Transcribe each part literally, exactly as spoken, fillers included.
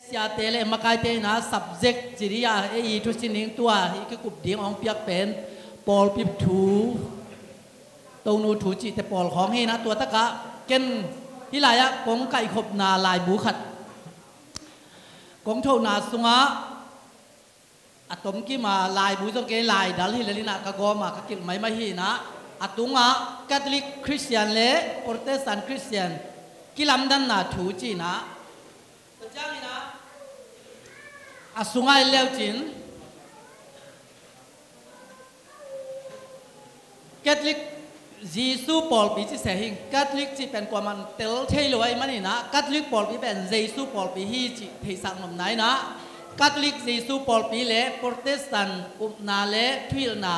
Siate le makaite in ah subject ci dih a, ei i thusin ding tua i kikup ding hong piak pen pawlpi thu, Tonu thu cihte pawl khawng hi in ah, tua takah ken hih lai-ah kong kaihkhopna laibu khat kong thohna sungah a tomkim a laibu zong kei, laidal hi lel in ah ka gawm a ka kilh maimai hi in ah, a tungah Catholic Christian le Protestant Christian kilamdanna thu ci in ah, tua ciangin ah a sungah en leucin Catholic Jesu pawlpi ci se hi. Catholic cih pen kuaman tel thei lo ahih manin ah, Catholic pawlpi pen Jesu pawlpi hi cih theihsak nopna in ah, Catholic Jesu pawlpi le Protestant upna le thuhilhna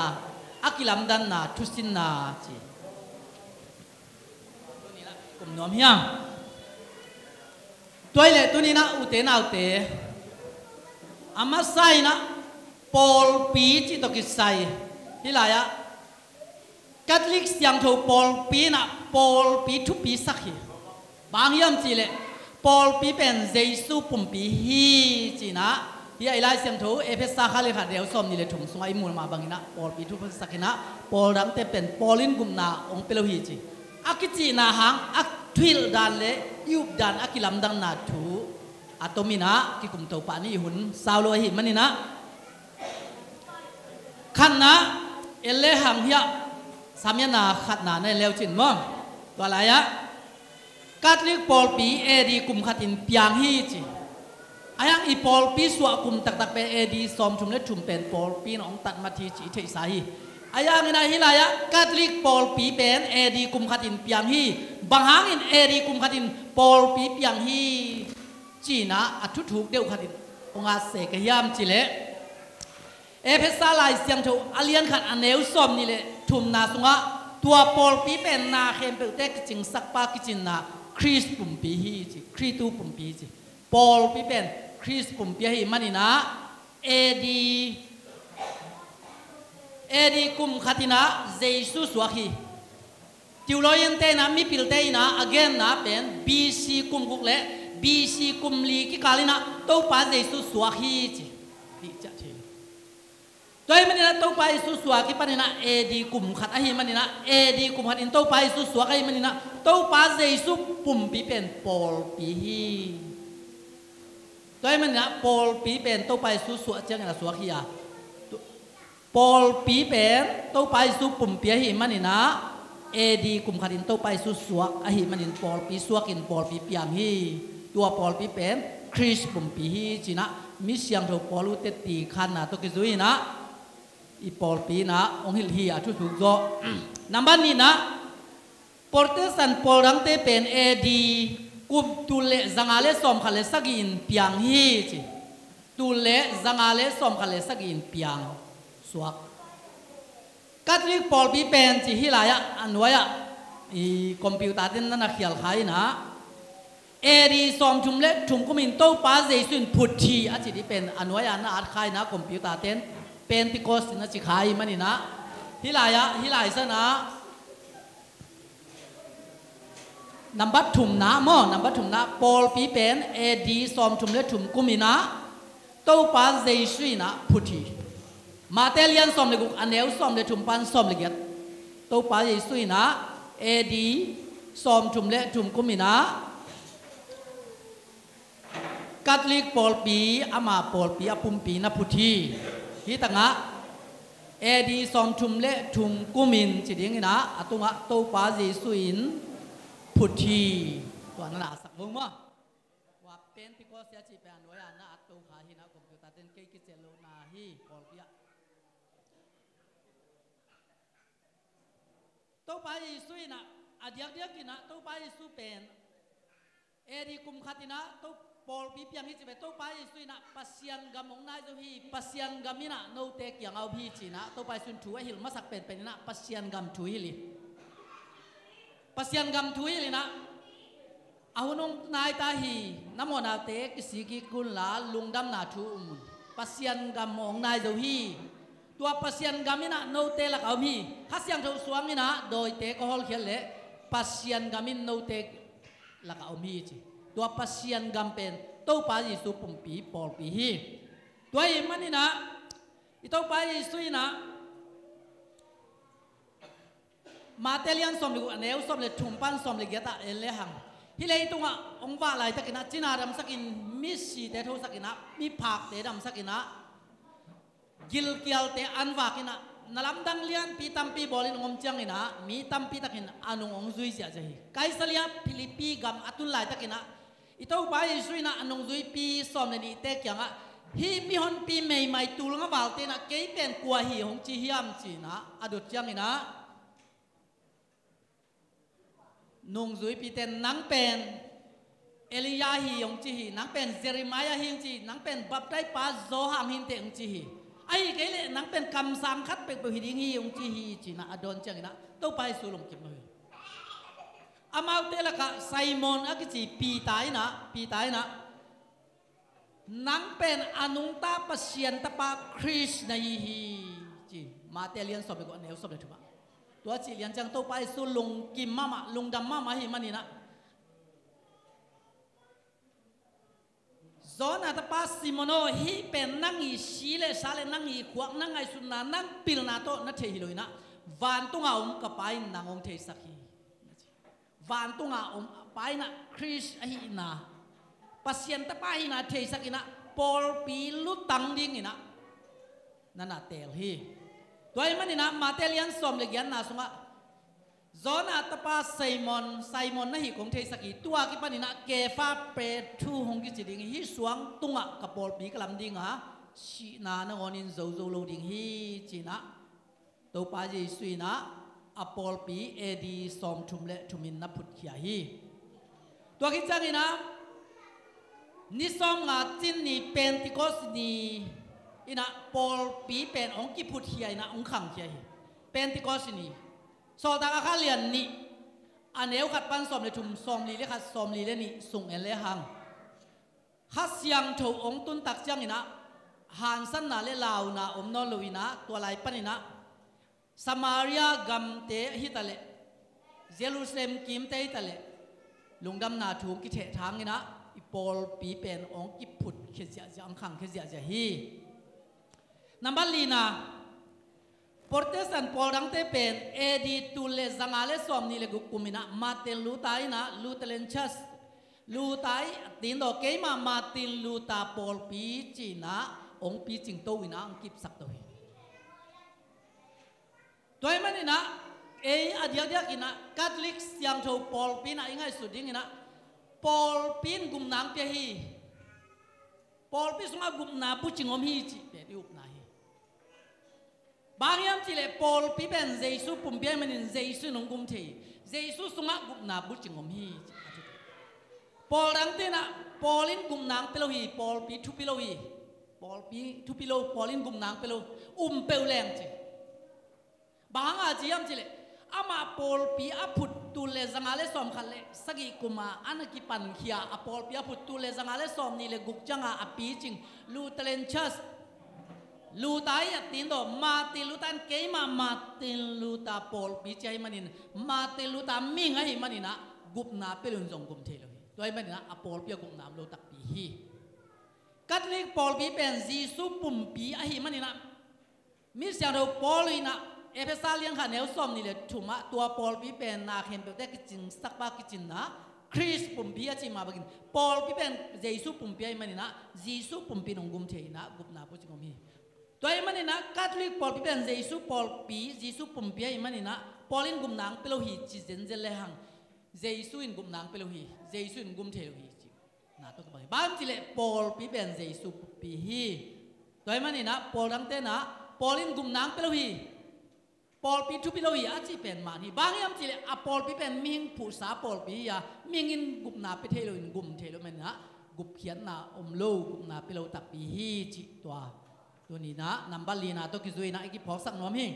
a kilamdanna thusinna ci. Kum nuam hiam? Tua hi leh tuni in ah ute naute, a masa in ah pawlpi cih tawh kisai hih lai-ah Catholic siangtho pawlpi in ah pawlpi thupi sak hi. Bang hiam cih leh pawlpi pen Jesu pumpi hi ci in ah, hih a i Lai Siangtho Efesa khat le khat, a neu sawmnih le thum sungah i muh mah bangin ah pawlpi thupi sak in ah, pawl dangte pen pawl in gupna hong pia lo hi ci. A kicihna hang a thuhilh dan le i up dan a kilamdanna thu a tom in ah kikum to pah ni, i hun sau lo ahih manin ah. Khatna, en le hang hiah, Samiana khatna na en leucin maw? Tua lai-ah Catholic pawlpi A D kum khatin piang hi ci. A hiang i pawlpi suah kum taktak pen A D sawmthum le thum pen pawlpi in hong tatmat hi ci i theihsa hi. A hiangin ah hih lai-ah Catholic pawlpi pen A D kum khatin piang hi. Bang hangin A D kum khatin pawlpi piang hi ci in ah a thuthuk deuh khatin hong at se ka hiam cih leh, Efesa Lai Siangtho a lian khat, a neu sawmnih le thumna sungah tua pawlpi pen na khempeuhte kicingsakpa kicinna Khrist pumpi hi ci, Khristu pumpi hi ci. Pawlpi pen Khrist pumpi ahih manin ah A D, A D kum khat in ah Jesu suak hi. Theologian-te in ah, mipilte in ah a genna pen B C kum guk le B C kum li kikal in ah Topa Jesu suak hi ci. Tua ahih manin ah Topa Jesu suak kipan in ah A D kum khat ahih manin ah, A D kum khat in Topa Jesu suak ahih manin ah Topa Jesu pumpi pen pawlpi hi. Tua ahih manin ah pawlpi pen Topa Jesu suak ciangin a suak hi a, pawlpi pen Topa Jesu pumpi ahih manin ah, A D kum khatin Topa Jesu suak ahih manin pawlpi suakin pawlpi piang hi. Tua pawlpi pen Khrist pumpi hi ci-in ah, mi siangtho Paul uh teci khanna tawh kizui-in ah, i pawlpi in ah hong hilh hi a, thuthuk zaw. Nambat nihna, Protestant pawl dangte pen A D kum tul le zanga le sawmkhat le sagih in piang hi ci. Tul le zanga le sawmkhat le sagih in piang, suak. Catholic pawlpi pen ci hih lai-ah, a nuai-ah i computer-te'n na na khial kha-in ah, A D sawmthum le thum kumin Topa Jesu in phut hi a ci ding pen a nuai-ah na at kha-in ah, computer-te'n Pentecost in a ci kha ahih manin ah, hih lai-ah, hih lai san ah, nambat thumna maw, nambat thumna, pawlpi pen A D sawmthum le thum kumin ah Topa Jesu in ah phut hi. Mate lian sawm le guk, a neu sawm le thum pan sawm le giat. Topa Jesu in ah A D sawmthum le thum kumin ah Catholic pawlpi, ama pawlpi a pumpi na phut hi. Hih tangah A D sawmthum le thum kumin ci dingin ah, a tungah Topa Jesu in phut hi. Tua na na sak vung maw. Tua Pentecost a cih pen a nuai-ah na at to kha hi-in ah, computer-te'n kei kician lohna hi, pawlpi ah. Topa Jesu in ah, a diakdiakin ah Topa Jesu pen A D kum khatin ah, to, pawlpi piang hi ci ve, Topa Jesu in ah Pasian gam hong nai zo hi, Pasian gam in ah note kiangah om hi ci-in ah, Topa Jesu in thu a hilh masak penpen in ah Pasian gam thu hilh hi. Pasian gam thu hilh in ah, a hun hong nai ta hi, na mawhnate kisik kik unla, lungdamna thu um un. Pasian gam hong nai zo hi. Tua Pasian gam in ah note lakah om hi. Kha Siangtho suang in ah dawite ka hawlkhiat leh Pasian gam in note lakah om hi ci. Tua Pasian gam pen Topa Jesu pumpi pawlpi hi. Tua ahih maninah i Topa Jesu inah Mate lian sawm le guk, a neu sawm le thum pan sawm le giat ah en lehang, hih leitungah hong vak laitakinah cina damsakin, misite thosakinah, miphakte damsakinah, gilkialte an vakinah, na lamdang lianpi tampi bawlin hong om cianginah mi tampi takin a nung hong zui ziahziah hi. Kaisaria Philippi gam a tun laitakinah i Topa Jesu inah a nungzuipi sawm le nihte kiangah, hih mihonpi meimai tul nga valte inah kei pen kua hi hong ci hiam cinah a dot cianginah, nungzuipite nang pen Elijah hi hong ci hi, nang pen Jeremiah hi hong ci hi, nang pen baptaipa Johan hi inteh hong ci hi. Ahi kei leh nang pen kamsang khat peuhpeuh hi ding hi hong ci hi cinah a dawn cianginah Topa Jesu lungkim lo hi. Amaute lakah Simon a kici Peter inah, Peter inah, nang pen a nungta Pasian Tapa Khrist na hi hi ci. Mate lian sawm le guk, a neu sawm le thum ah. Tua cih lian ciang Topa Jesu lungkim mahmah, lungdam mahmah hi maninah, Jonah tapa Simon aw, hih pen nang i si le sa le nang i khuak, nang ngaihsutna, nang pilna tawh na thei hi lo inah, vantunga om ka Pa in nang hong theisak hi. Vantunga om Pa inah Khrist ahihna, Pasian Tapa ahihna theisakinah pawlpi lutang dinginah na na teel hi. Tua ahih maninah Mate lian sawm le giatna sungah Jonah tapa Simon, Simon na hih kong theisak hi. Tua kipaninah Kefa, Peter hong kici ding hi. Hih suang tungah ka pawlpi ka lam dinga, sihna nangawnin zo zo lo ding hi cinah Topa Jesu inah a pawlpi A D sawmthum le thumin na phutkhia hi. Tua khit cianginah ni sawmnga cin ni Pentecost ni inah pawlpi pen hong kiphutkhia inah hong khangkhia hi. Pentecost ni, Sawltak a kha lian nih, a neu khat pan sawm le thum, sawmli le khat, sawmli le nih sung en lehang, Kha Siangtho hong tuntak cianginah hansatna le launa om nawn loinah tua lai paninah Samaria gamte hitaleh, Jerusalem kimte hitaleh, lungdamna thu hong kithehthang inah i pawlpi pen hong kiphutkhia ziahziah, hong khangkhia ziahziah hi. Nambat lina, Protestant pawl dangte pen A D tul le zanga le sawmnih le guk kuminah Martin Luther inah Lutheran Church, Luther i a tindaw keimah Martin Luther pawlpi cinah hong picing to inah hong kipsak to hi. Tua ahih maninah ei a diakdiakinah Catholic siangtho pawlpi inah i ngaihsut dinginah pawlpi in gupna hong pia hi. Pawlpi sungah gupna bucing om hi cih pen i upna hi. Bang hiam cihleh pawlpi pen Jesu pumpi ahih manin Jesu in hong gum thei hi. Jesu sungah gupna bucing om hi. Pawl dangte inah Paul in gupna hong pia lo hi, pawlpi thupi lo hi. Pawlpi thupi lo, Paul in gupna hong pia lo, um peuh leng ci. Bang hanga ci hiam cihleh amah pawlpi a phut tul le zanga le sawmkhat le sagih kuma a na kipankhia a pawlpi a phut tul le zanga le sawmnih le guk cianga a picing Lutheran Church, Luther i a tindaw Martin Luther in keimah Martin Luther pawlpi ci ahih manin Martin Luther mihing ahih maninah gupna pia loin zong gum thei lo hi. Tua ahih maninah a pawlpi a gupna om lo takpi hi. Catholic pawlpi pen Jesu pumpi ahih maninah mi siangtho Paul inah Efesa lian khat neu sawmnih le thumah tua pawlpi pen na khempeuhte kicinsak pa kicinna Khrist pumpi a cih mah bangin pawlpi pen Jesu pumpi ahih maninah Jesu pumpi in hong gum thei inah gupna bucing om hi. Tua ahih maninah Catholic pawlpi pen Jesu pawlpi, Jesu pumpi ahih maninah Paul in gupna hong pia lo hi ci zenzen lehang Jesu in gupna hong pia lo hi, Jesu in gum thei lo hi ci. Na tawh kibang hi. Bang hiam cihleh pawlpi pen Jesu pumpi hi. Tua ahih maninah pawl dangte inah Paul in gupna hong pia lo hi, pawlpi thupi lo hi a cih pen man hi. Bang hiam cihleh a pawlpi pen mihing phuhsa pawlpi hi a, mihing in gupna pia thei loin gum thei lo maninah gupkhiatna om lo, gupna pia lo takpi hi cih tua tuninah nambat lina tawh kizui inah i kiphawksak nuam hi.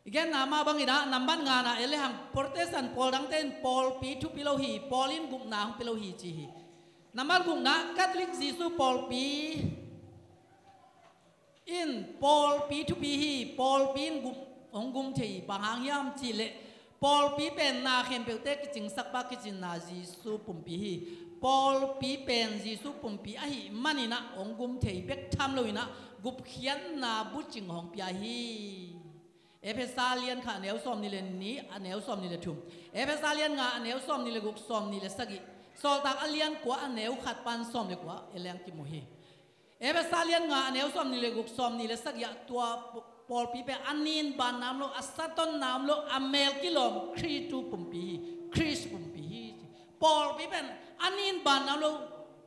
I genna mah banginah nambat ngana en lehang Protestant pawl dangte in pawlpi thupi lo hi, Paul in gupna hong pia lo hi ci hi. Nambat gukna Catholic Jesu pawlpi in pawlpi thupi hi, pawlpi in gup, hong gum thei hi. Bang hang hiam cihleh Pawlpi pen na khempeuhte kicingsak pa kicinna Jesu pumpi hi. Pawlpi pen Jesu pumpi ahih maninah hong gum thei bek tham loinah gupkhiatna bucing hong pia hi. Efesa lian khat a neu sawm nih le nih, a neu sawm nih le thum. Efesa lian nga a neu sawm nih le guk, sawm nih le sagih. Sawltak a lian kua a neu khat pan sawm le kua i leng kimu hi. Efesa lian nga a neu sawm nih le guk, sawm nih le sagih ah tua pawlpi pen a nin ban nam lo, a saton nam lo, a mel kilawm Khristu pumpi hi. Khrist pumpi hi. Pawlpi pen a nin ban nam lo,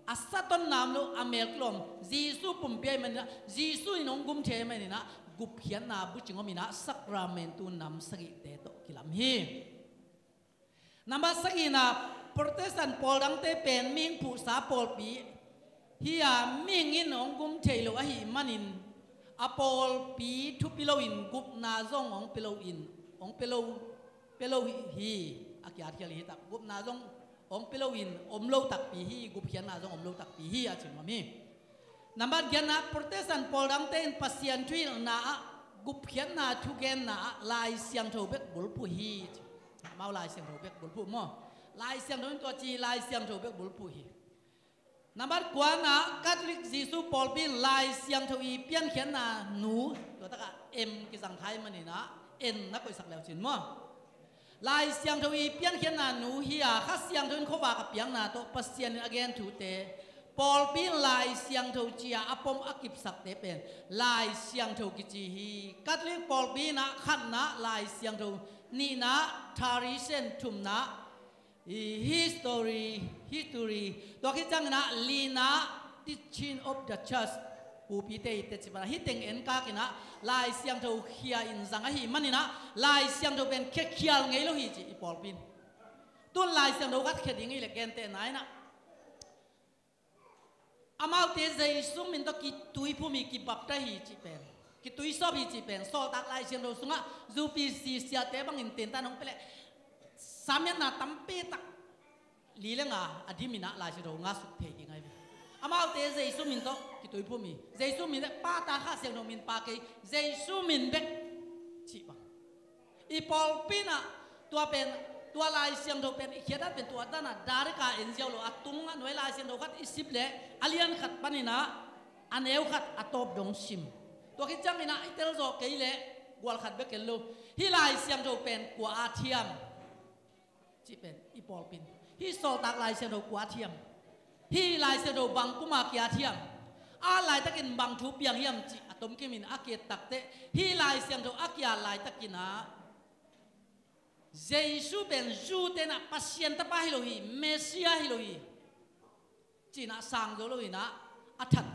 a saton nam lo, a mel kilawm Jesu pumpi ahih maninah, Jesu in hong gum thei ahih maninah gupkhiatna bucing om inah sakramentu nam sagihte tawh kilam hi. Nambat sagihna, Protestant pawl dangte pen mihing phuhsa pawlpi hi-a mihing in hong gum thei lo ahih manin a pawlpi thupi loin gupna zong hong pia loin, hong pia lo, pia lo hi, a kiat khial hi tak. Gupna zong hong pia loin om lo takpi hi, gupkhiatna zong om lo takpi hi a ci nuam hi. Nambat giatna, Protestant pawl dangte in Pasian thuhilhna ah, gupkhiatna thugenna ah Lai Siangtho bek bulphuh hi. Amau Lai Siangtho bek bulphuh maw? Lai Siangtho in tua ci, Lai Siangtho bek bulphuh hi. Nambat kuana, Catholic Jesu pawlpi in Lai Siangtho i piankhiatna nu, tua takah M kizang thai maninah N na koihsak leucin maw? Lai Siangtho i piankhiatna nu hi-a, Kha Siangtho in khuavak a piakna tawh Pasian in a gen thute, pawlpi in Lai Siangtho ci-a a pom a kipsakte pen Lai Siangtho kici hi. Catholic pawlpi inah khatna Lai Siangtho, nihna tradition, thumna i history, history, tua khit cianginah lina teaching of the church, pupite i teci pana hih teng en kakinah Lai Siangtho khia in zang ahih maninah Lai Siangtho pen khiakhial ngei lo hi ci i pawlpi in. Tun Lai Siangtho khat khia ding i le gentehna inah amaute Jesu min tawh kituiphum hi, kibaptai hi cih pen, kituisawp hi cih pen Sawltak Lai Siangtho sungah U P C siate bangin tentan hong pia leh samiatna tampi tak li le nga a diminah Lai Siangtho nga suk thei ding ahi ve. Amaute Jesu min tawh kituiphum hi. Jesu min le Pa, Ta, Kha Siangtho min pa kei, Jesu min bek cih bang. I pawlpi inah tua pen, tua Lai Siangtho pen i khiatdan pen tua danah direct a en ziau lo, a tungah nuai Lai Siangtho khat i sip leh a lian khat paninah a neu khat a tawp dong sim. Tua khit cianginah i telzawh kei leh gual khat bek en lo. Hih Lai Siangtho pen kua a thiam cih pen i pawlpi in, hih Sawltak Lai Siangtho kua a thiam, hih Lai Siangtho bang kuma kia thiam, a laitakin bang thu piang hiam cih a tomkimin a kiet takteh, hih Lai Siangtho a kiat laitakinah Jesu pen Jew-te inah Pasian Tapa hi lo hi, Messiah hi lo hi cinah sang zo loinah a that.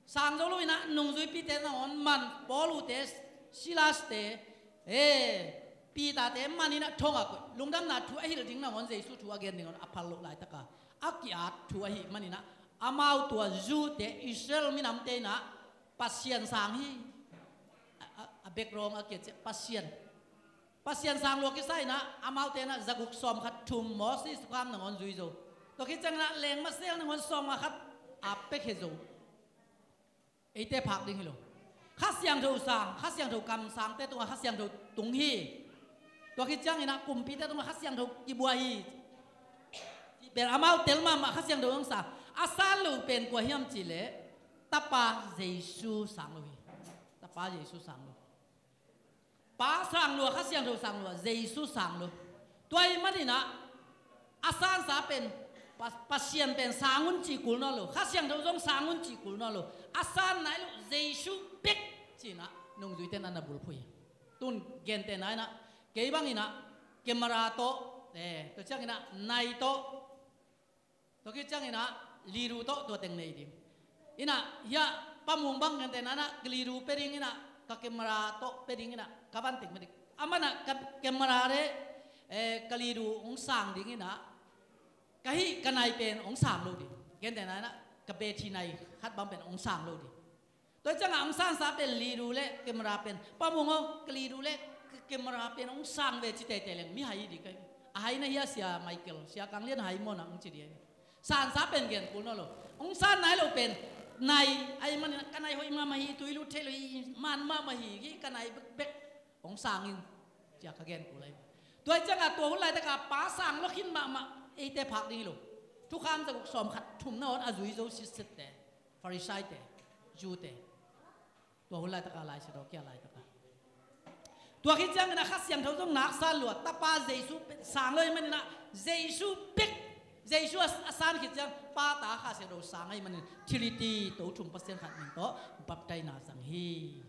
Sang zo loinah nungzuipite nangawn man, Paul-te, Silas-te, e, Peter-te maninah thong a koih, lungdamna thu a hilh ding nangawn, Jesu thu a gen ding nangawn a phal loh laitaka a ki-at thu ahih maninah amau tua Jew-te, Israel minamte inah Pasian sang hi. A, a, a background a kiat ciah Pasian Pasian sang lua kisa inah amaute inah zaguk sawm khat thum Moses thukham nangawn zui zo. Tua khit cianginah lengmasel nangawn sawm nga khat a pekhe zo. Eite phak ding hi lo. Kha Siangtho sang, Kha Siangtho kamsangte tungah Kha Siangtho tung hi. Tua khit cianginah kumpite tungah Kha Siangtho kibuai hi. Bel amau tel mahmah Kha Siangtho hong sang. A san lo pen kua hiam cihleh Tapa Jesu sang lo hi. Tapa Jesu sang lo. Pa sang lua, Kha Siangtho sang lua, Jesu sang lo. Tua ahih maninah a sansa pen Pa-, Pasian pen sang un cih kul nawn lo, Kha Siangtho zong sang un cih kul nawn lo. A san nai lo, Jesu bek cinah nungzuite inah na bulphuh hi. Tun gentehna inah kei banginah camera tawh, eh, tua cianginah nai tawh, tua khit cianginah liru tawh tua teng nei ding. Inah hiah Pa Mung bang gentehna inah ka liru pia ding inah, ka camera tawh pia ding inah, ka van teng pia ding. Amanah ka camera le, eh, ka liru hong sang ding inah, ka hih ka nai pen hong sang lo ding. Gentehna inah ka bethi nai khat bang pen hong sang lo ding. Tua ciangah hong sansa pen liru le camera pen, Pa Mung aw, ka liru le ka camera pen hong sang ve ci teitei leng mi hai hi ding ahi. A hai na hia, Sia Michael, Sia Kang Lian hai maw na hong ci ding ahi. Sansa pen gen kul nawn lo. Hong san nai lo pen nai ahih manin ka nai hoih mahmah hi, tui lut thei lo hi, man mahmah hi, hi ka nai bekbek hong sang in. Cia ka gen kul ahi. Tua hi ciangah tua hun laitaka pa sang lo khin mahmah eite phak ding hi lo. Thukham zaguk sawm khat thum na on a zui zo sitsette, Farisaite, Jute. Tua hun laitaka Lai Siangtho kia laitaka. Tua khit ciangin a Kha Siangtho zong naksa lua, Tapa Jesu pen sang lo hi maninah, Jesu bek, Jesu a, a san khit ciang Pa, Ta, Kha Siangtho sang ahi manin Trinity, To Thum Pasian khat min tawh baptaina zang hi.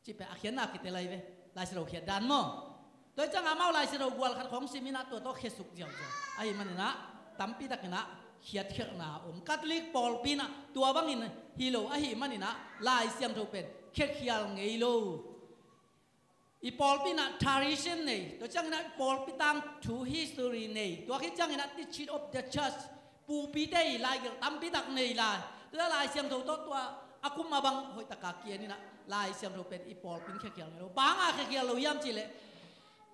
Cih pen a khiatna kitel ahi ve. Lai Siangtho khiat dan maw? Tua hi ciangah amau Lai Siangtho gual khat khawng siminah tua tawh khiasuk ziauziau ahi maninah tampi takinah khiatkhialhna om. Catholic pawlpi inah tua bangin hi lo ahi maninah Lai Siangtho pen khiatkhial ngei lo. I pawlpi inah tradition nei, tua cianginah i pawlpi tangthu history nei, tua khit cianginah teaching of the church, pupite i laigelh tampi tak nei lai. Tua Lai Siangtho tawh tua a kum a bang hoihtaka ki-en inah Lai Siangtho pen i pawlpi in khiatkhial ngei lo. Bang a khiatkhial lo hiam cihleh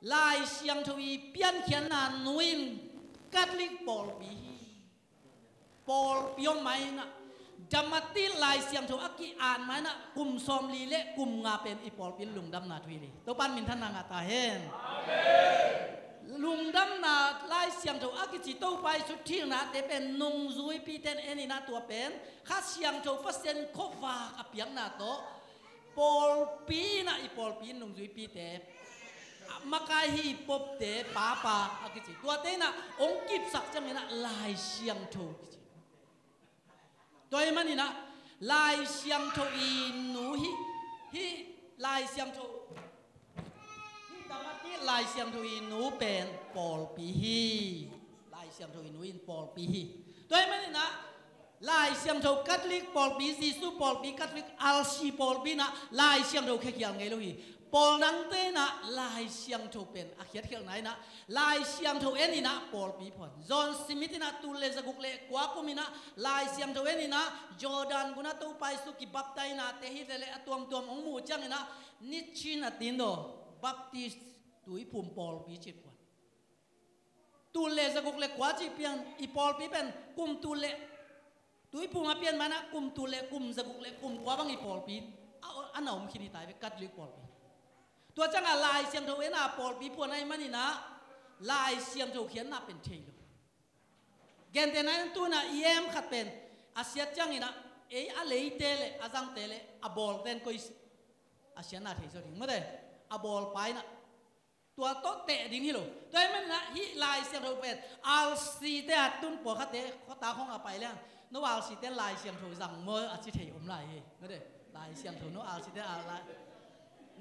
Lai Siangtho i piankhiatna nu in Catholic pawlpi hi. Pawlpi om mah inah Damatit Lai Siangtho a ki-at mah inah kum sawmli le kum nga pen i pawlpi in lungdamna thuhilh hi. Topa in minthanna ngah ta hen. Lungdamna Lai Siangtho a kici Topa i suthilnate pen nungzuipite in en inah tua pen Kha Siangtho Pasian khuavak a piakna tawh pawlpi inah i pawlpi in nungzuipite, a makai hi popte, papa a kici. Tuate inah hong kipsak cianginah Lai Siangtho kici. Tua hi maninah Lai Siangtho i nu hi, hi Lai Siangtho, hi Damatit Lai Siangtho i nu pen pawlpi hi. Lai Siangtho i nu in pawlpi hi. Tua hi maninah Lai Siangtho Catholic pawlpi, Jesu pawlpi, Catholic R C pawlpi inah Lai Siangtho khiatkhial ngei lo hi. Pawl dangte inah Lai Siangtho pen a khiatkhialhna inah Lai Siangtho en inah pawlpi phuan. John Smith inah tul le zaguk le kua kum inah Lai Siangtho en inah Jordan gunah Topa Jesu kibaptainate hi lele a tuamtuam hong muh cianginah nichin a tindaw Baptist Tuiphum pawlpi cih phuan. Tul le zaguk le kua cih pian i pawlpi pen kum tul le, Tuiphum a pian mah inah kum tul le kum zaguk le kum kua bang i pawlpi a, a na om khin hi ta hi ve, Catholic pawlpi. Tua ciangah Lai Siangtho en a pawlpi phuan ahi maninah Lai Siangtho khiatna pen thei lo. Gentehna in tu inah i em khat pen a siat cianginah ei a leite le a zangte le a bawlte in koi a siatna thei zaw ding mate, a bawlpa inah tua tawh teh ding hi lo. Tua hi maninah hih Lai Siangtho pen R C te a tun pawlkhatte khuata khawng a pai leng, no R C te in Lai Siangtho zang maw a ci thei om lai hi. Mate, Lai Siangtho no R C te a lai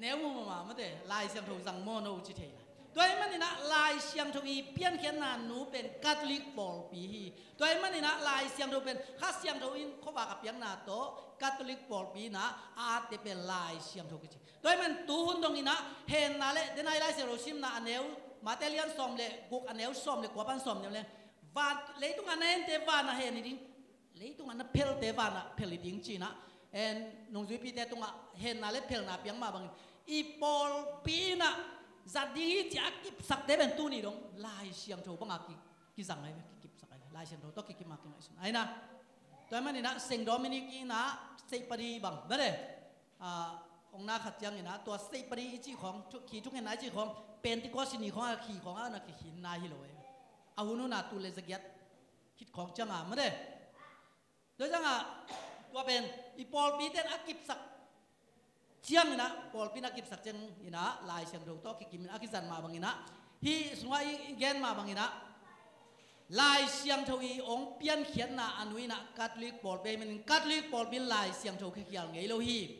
neu mu mama mate, Lai Siangtho zang maw no ci thei lai. Tua hi maninah Lai Siangtho i piankhiatna nu pen Catholic pawlpi hi. Tua hi maninah Lai Siangtho pen Kha Siangtho in khuavak a piakna tawh Catholic pawlpi inah a atte pen Lai Siangtho kici. Tua hi man tuhun dong inah henna le denai Lai Siangtho simna a neu, Mate lian sawm le guk a neu sawm le kua pan sawm neu le, van, leitungah na hente vanah hen hi ding, leitungah na phelte vanah phel hi ding ci inah, en, nungzuipite tungah henna le phelna piang mah bangin i pawlpi inah zat ding hi ci a kipsakte pen tuni dong Lai Siangtho bangah ki, kizang ahi, kikipsak ahi, Lai Siangtho tawh kikim a kingaihsun ahi na. Tua hi maninah Saint Dominic inah seihpadi bang mate, a, hong na khat cianginah tua seihpadi i cih khawng, thu, khi thungetna i cih khawng, Pentecost ni khawng a khi khawng a na kikhinna hi lo e. A hun hunah tul le zagiat khit khawng ciangah mate. Tua ciangah tua pen i pawlpite in a kipsak cianginah, pawlpi in a kipsak cianginah Lai Siangtho tawh kikimin a kizat mah banginah, hih sungah i, i gen mah banginah Lai Siangtho i hong piankhiatna a nu inah Catholic pawlpi ahi manin Catholic pawlpi in Lai Siangtho khiakhial ngei lo hi.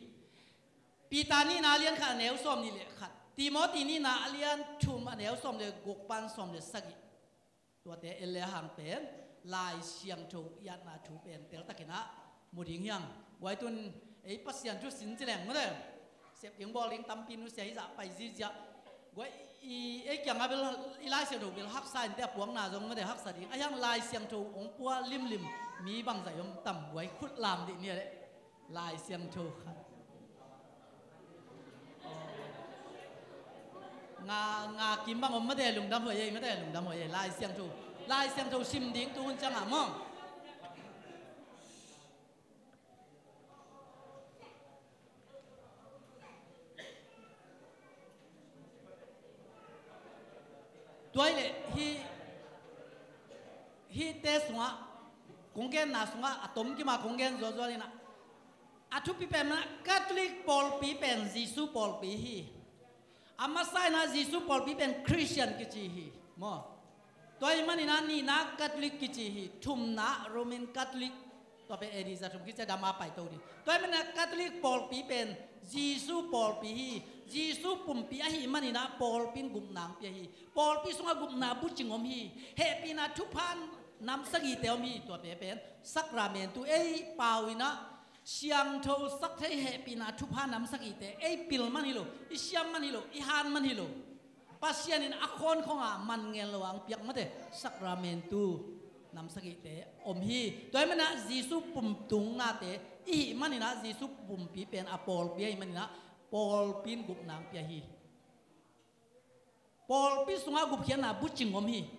Peter nihna a lian khat a neu sawm nih le khat, Timothy nihna a lian thum a neu sawm le guk pan sawm le sagih. Tuate en le a hang pen Lai Siangtho i atna thu pen teltakinah mu ding hiang. Guai tun ei Pasian thu sin ci leng mate, sep ding bawl ding tampi nusia hi zah pai zizia. Guai i ei kiangah bel i Lai Siangtho bel haksa in te a puakna zong mate haksa ding. A hiang Lai Siangtho hong pua limlim mi bangzah i om tam guai khut lam dih ni a leh. Lai Siangtho khat. Nga, nga kim bang om mate lungdam huai ei mate lungdam huai ei Lai Siangtho. Lai Siangtho sim ding tu hun ciangah maw. Tua hi leh hih, hihte sungah kong genna sungah a tomkim a kong gen zualzual inah, a thupi pen mah Catholic pawlpi pen Jesu pawlpi hi. A masa inah Jesu pawlpi pen Christian kici hi maw. Tua ahih maninah nihna Catholic kici hi, thumna Roman Catholic, tua pen A D za thum khit ciang dam a paito ding. Tua ahih maninah Catholic pawlpi pen Jesu pawlpi hi. Jesu pumpi ahih maninah pawlpi in gupna hong pia hi. Pawlpi sungah gupna bucing om hi. Hehpihna thupha nam sagihte om hi. Tua pen pen sakramentu, ei pau inah siangtho sak thei hehpihna thupha nam sagihte ei pil man hi lo, i siam man hi lo, i han man hi lo. Pasian in a khawnkhong a man ngen lo a hong piak mate sakramentu nam sagihte om hi. Tua ahih maninah Jesu pumtungnate i hih maninah Jesu pumpi pen a pawlpi ahih maninah pawlpi in gupna hong pia hi. Pawlpi sungah gupkhiatna bucing om hi.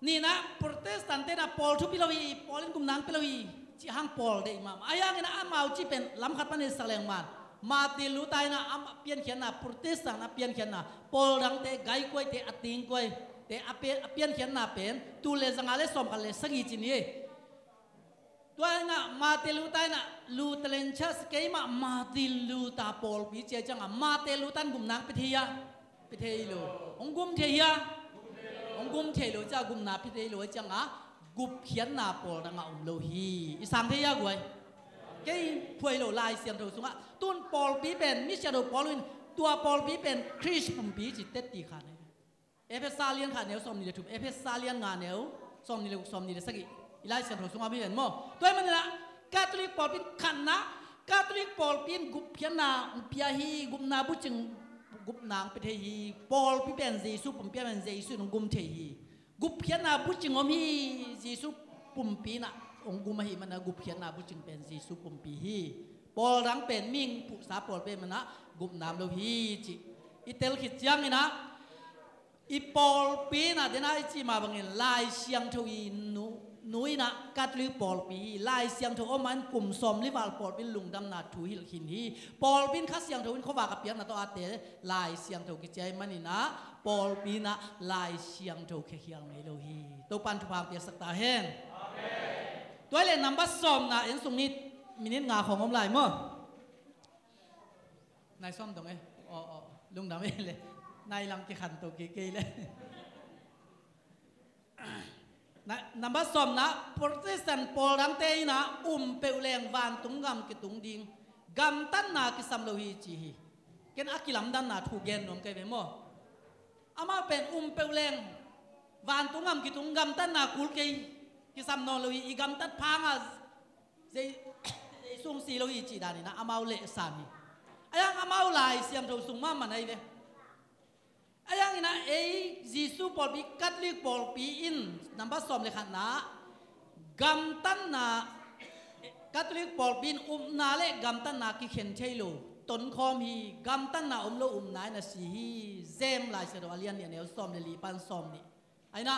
Nihna Protestant tenah pawl thupi lo hi, pawl in gupna hong pia lo hi, cih hang pawl deih mahmah. Ahi hanginah amau cih pen lam khat pan i sak leng man, Martin Luther inah a piankhiatna, Protestant a piankhiatna, pawl dangte, gaikuaite, a tingkuaite a pia-, a piankhiatna pen tul le zanga le sawmkhat le sagih ci ni. Tua inah Martin Luther inah Lutheran Church, keimah Martin Luther pawlpi ci a ciangah Martin Luther in gupna hong pia thei hia? Pia thei lo. Hong gum thei hia? Hong gum thei lo ciah gupna pia thei lo a ciangah gupkhiatna pawl dangah om lo hi. I sang thei hia guai? Kei phuai lo, Lai Siangtho sungah tun pawlpi pen mi siangtho Paul in tua pawlpi pen Khrist pumpi ci tetti khan hi. Efesa lian khat neu sawmnih le thum, Efesa lian nga neu sawmnih le guk, sawmnih le sagih, i Lai Siangtho sungah mi ven maw. Tua ahih maninah Catholic pawlpi in khatna, Catholic pawlpi in gupkhiatna hong pia hi, gupna bucing, gupna hong pia thei hi. Pawlpi pen Jesu pumpi a pen Jesu in hong gum thei hi. Gupkhiatna bucing om hi. Jesu pumpi inah hong gum ahih maninah gupkhiatna bucing pen Jesu pumpi hi. Pawl dang pen mihing puhsa pawlpi ahih maninah gupna om lo hi cih i tel khit cianginah, i pawlpi inah dena i cih mah bangin Lai Siangtho i nu, nu inah Catholic pawlpi hi. Lai Siangtho om mah in kum sawmli val pawlpi in lungdamna thu hilh khin hi. Pawlpi in Kha Siangtho in khuavak a piakna tawh a tel Lai Siangtho kici ahih maninah pawlpi inah Lai Siangtho khiakhial ngei lo hi. Topa'n thupha hong piaksak ta hen. Amen. Tua hi leh number sawmna en sung ni, minute nga khawng om lai maw. Nai sawm dong e. Aw, aw, lungdam e le. Nai lang kikhanto kei kei le. Na, number sawmna, Protestant pawl dangte inah um peuh leng vantung gam kitung ding, gamtatna kisam lo hi ci hi. Ken a kilamdanna thu gen nuam kei ve maw. Amau pen um peuh leng vantung gam kitung, gamtatna kul kei, kisam nawn lo hi, i gamtat phanga Jei-, Jesu hong si lo hi cih dan inah amau lehsan hi. Ahi hang amau Lai Siangtho sung mahmah ahi ve. Ahi hanginah ei Jesu pawlpi, Catholic pawlpi in number sawm le khatna, gamtatna, Catholic pawlpi in upna le gamtatna kikhen thei lo, tonkhawm hi, gamtatna om lo upna in a si hi. Jem Lai Siangtho a lian nih a neu sawm le li pan sawm nih. Ahi na,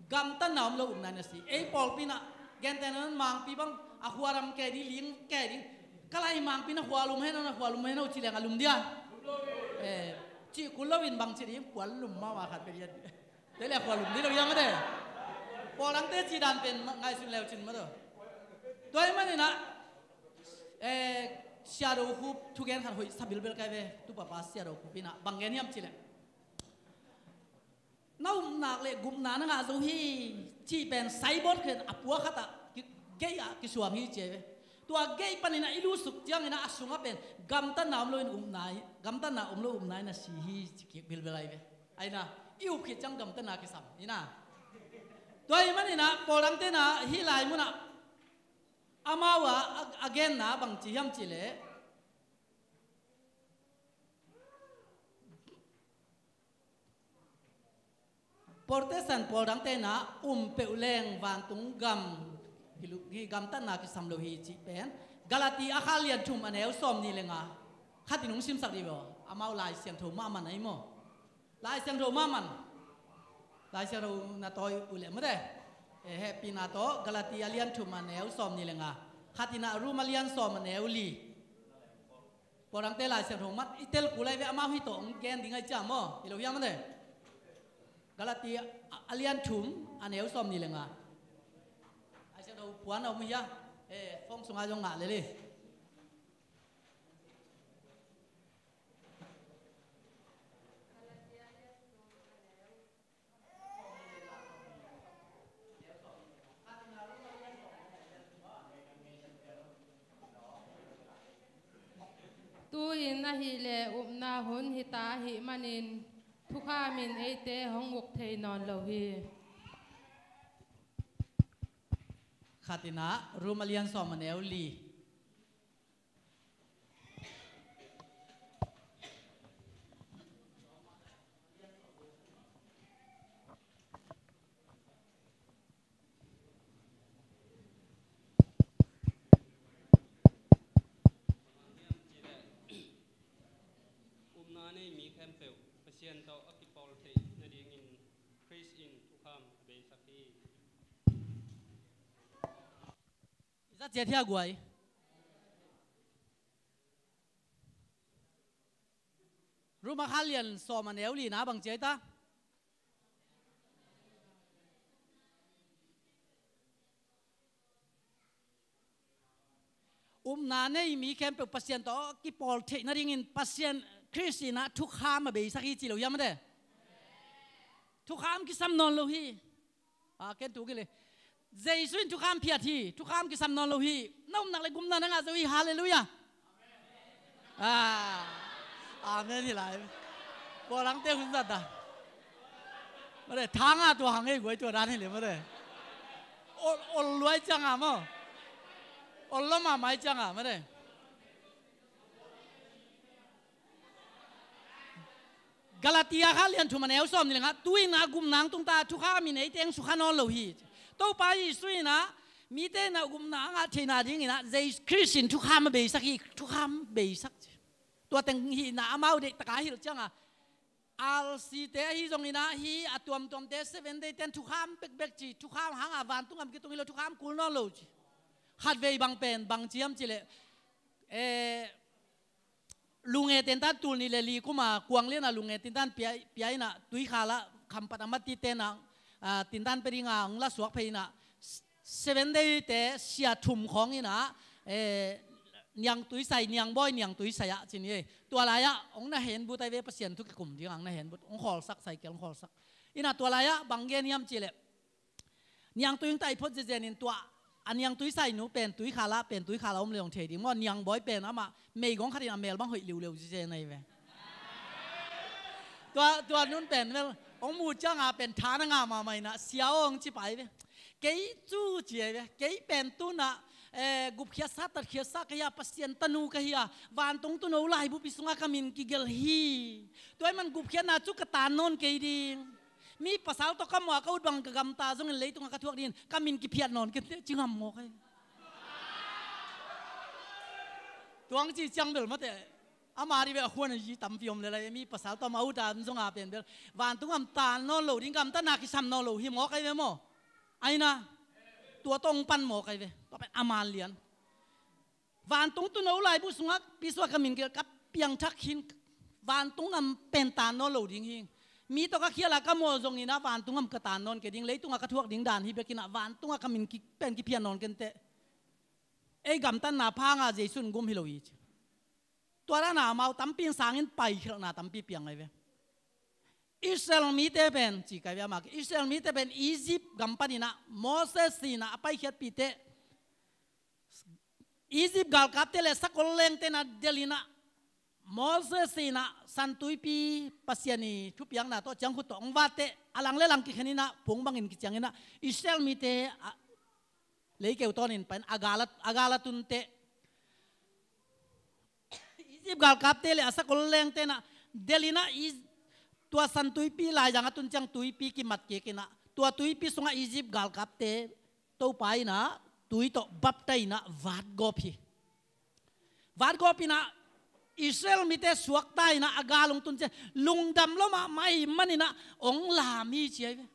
gamtatna om lo upna in a si. Ei pawlpi inah gentehna Mangpi bang a khuaram kei ding, ling kei ding. Ka lai Mangpi na khualum hen, na khualum hen, ci leng a lum dia. Eh, cih kul loin bang ci ding, khualum mahmah khat pia ding. Te le khualum ding lo hiam a te. Pawl dangte cih dan pen ngaihsun leu cin mah tawh. Tua ahih maninah, eh, Sia Do Khup thugen khat hoih sa bilbel kai ve. Tu papa Sia Do Khup inah bang gen hiam cih leh, na upna le gupna na ngah zo hi cih pen saibawt khen a pua khatah ki-, gate ah kisuang hi ci ve. Tua gate paninah i lutsuk cianginah a sungah pen gamtatna om lo in upna hi, gamtatna om lo upna in a si hi ci kik bilbel ahi ve. Ahi na, i up khit ciang gamtatna kisam hi na. Tua ahih maninah pawl dangte inah hih lai munah amau a, a, a genna bang ci hiam cih leh, Protestant pawl dangte inah um peuh leng vantung gam, hi lu-, hi gamtatna kisam lo hi cih pen Galati a kha lian thum a neu sawm nih le nga. Khatin hong simsak dih ve aw. Amau Lai Siangtho mahmah na hi maw. Lai Siangtho mahmah. Lai Siangtho na tawi uh leh mate. Eh, hehpihna tawh Galati a lian thum a neu sawm nih le nga. Khatinah Rom a lian sawm a neu li. Pawl dangte Lai Siangtho mat i tel kul ahi ve, amau hih tawh hong gen ding ahi ciah maw. Hi lo hiam a te. Galati a, a lian thum, a neu sawmnih le nga. Ai sia do puan a om hia. Eh, phone sungah zong ngah lel hi. Tu-in ahih leh upna hun hita ahih manin thukham in eite hong uk thei nawn lo hi. Khatin ah Rom a lian sawm a neu li. Upna nei mi khempeuh Pasian tawh a kipawl theih nadingin Khrist in thukham a beisak hi. I za ciat hia guai. Rom a kha lian sawm a neu li na bang ci ai ta. Upna nei mi khempeuh Pasian tawh kipawl theih nadingin Pasian Khrist in ah thukham a beisak hi ci lo hiam a de? Thukham kisam nawn lo hi. A, ken tu kile. Jesu in thukham phiat hi, thukham kisam nawn lo hi. Na upna le gupna na ngah zo hi, halleluiah. A, amen hi lai. Pawlangte hun zat a. Mare, thanga tua hang ei guai tua dan hi le mare. Ol, ol luai cianga maw. Ol lo mahmah cianga mare. Galati a kha lian thum a neu sawmnih le nga, tu-in ah gupna hong tung ta, thukham in eite hong sukha nawn lo hi. Topa Jesu in ah mite in ah gupna a ngah theihna dingin ah Jesu Khrist in thukham a beisak hi, thukham beisak. Tua teng hihna amau deih taka hilh cianga, R C te ahi zongin ah hih a tuamtuamte Seven Day ten thukham bekbek ci, thukham hanga vantung gam kitung hi lo, thukham kul nawn lo ci. Khatvei bang pen bang ci hiam cih leh, eh, Lunge tentan tul nih le li kuma kuang liana lunge tentan pia, pia ina tuikhal ah khampat a mati tena, ah, tentan pia dinga hong la suak phei ina Seven Day te sia thum khawng ina, eh, niangtui sai, niangbawi niangtui sai ah cin hi. Tua lai-ah hong na henbut ai ve, Pasian thu kikum dinga hong na henbut, hong khawlsak, sai kel hong khawlsak. Ina tua lai-ah bang gen hiam cih leh, niangtui hong tai phot zezen in tua a niangtui sainu pen tuikhal ah, pen tuikhal ah om le hong thei ding maw, niangbawi pen amah meigong khat in a mel bang hoih liuleu zezen ahi ve. Tua, tua nun pen vel hong mu cianga pen tha na ngah mahmah ina sia aw hong ci pai ve. Kei cu ci ahi ve. Kei pen tuna, eh, gupkhiatsa tatkhiatsa ka hi a, Pasian tanu ka hi a, vantung tuuno laibupi sungah ka min kigelh hi. Tua ahih man gupkhiatna cu ka tan nawn kei ding. Mi pasal tawh ka muh a ka ut bang ka gamta zongin leitungah ka thuak dingin ka min kiphiat nawn kei teh ci ngam mawk ahi. Tuang ci ciang bel mate. Ama dih bel a khuan a zi tampi om lelai, mi pasal tawh ma ut a zong a pen bel vantung gam tan nawn lo ding, gamtatna kisam nawn lo hi mawk ahi ve maw? Aina tua tawh hong pan mawk ahi ve. Tua pen a man lian. Vantung tuuno laibu sungah pi sungah ka min ka piangthak khin, vantung gam pen tan nawn lo ding hi. Mi tawh ka khial a ka muh zongin ah vantung gam ka tan nawn kei ding, leitungah ka thuak ding dan hi bekin ah vantungah ka min ki, pen kiphiat nawn kei teh. Ei gamtatna phanga Jesu in gum hi lo hi ci. Tua dana amau tampi in sangin paikhelhna tampi piang ahi ve. Israel mite pen ci kai ve ama, Israel mite pen Egypt gam panin ah Moses in ah a paikhiatpih teh, Egypt galkapte le sakol lengte in ah delh in ah Moses in ah San Tuipi, Pasian i thupiakna tawh ciangkhut tawh hong vat teh a lang le lang kikhen in ah phung bangin kiciang in ah Israel mite a leikeu tawnin pain a gal a, a gal a tun teh Egypt galkapte le a sakol lengte in ah delh in ah, tua San Tuipi laizang a tun ciang tuipi kimat kik in ah tua tuipi sungah Egypt galkapte Topa in ah tui tawh baptai in ah vatgawp hi. Vatgawp in ah Israel mite suakta in ah a gal hong tun ciang lungdam lo mahmah ahih manin ah hong lam hi ci ahi ve.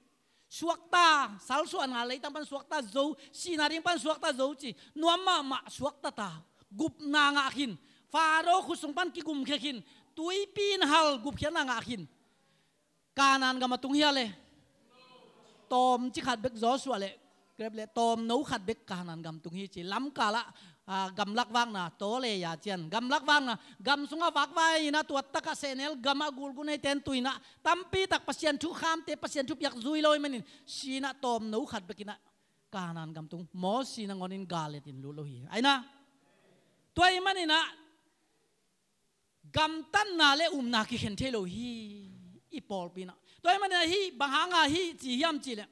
Suakta, salsuahna leitang pan suakta zo, sihna ding pan suakta zo ci, nuam mahmah suakta ta, gupna ngah khin, Faro khut sung pan kigumkhia khin, tuipi in hal gupkhiatna ngah khin. Kanaan gam a tung hia le, tawm ci khat bek Joshua le Kaleb le tawmno khat bek Kanaan gam tung hi ci. Lamkal ah, ah, gamlak vakna, taw le ya cian gamlak vakna, gam sungah vakvai in ah tua tak ah sehnel gam ah gulgun ei ten tu in ah tampi tak Pasian thukhamte, Pasian thupiak zui lo ahih manin si in ah tawmno khat bek in ah Kanaan gam tung. Mosi nangawn in gal et in lut lo hi. Aina. Tua ahih manin ah gamtatna le upna kikhen thei lo hi. I pawlpi in ah. Tua ahih manin ah hih bang hanga hih ci hiam cih leh,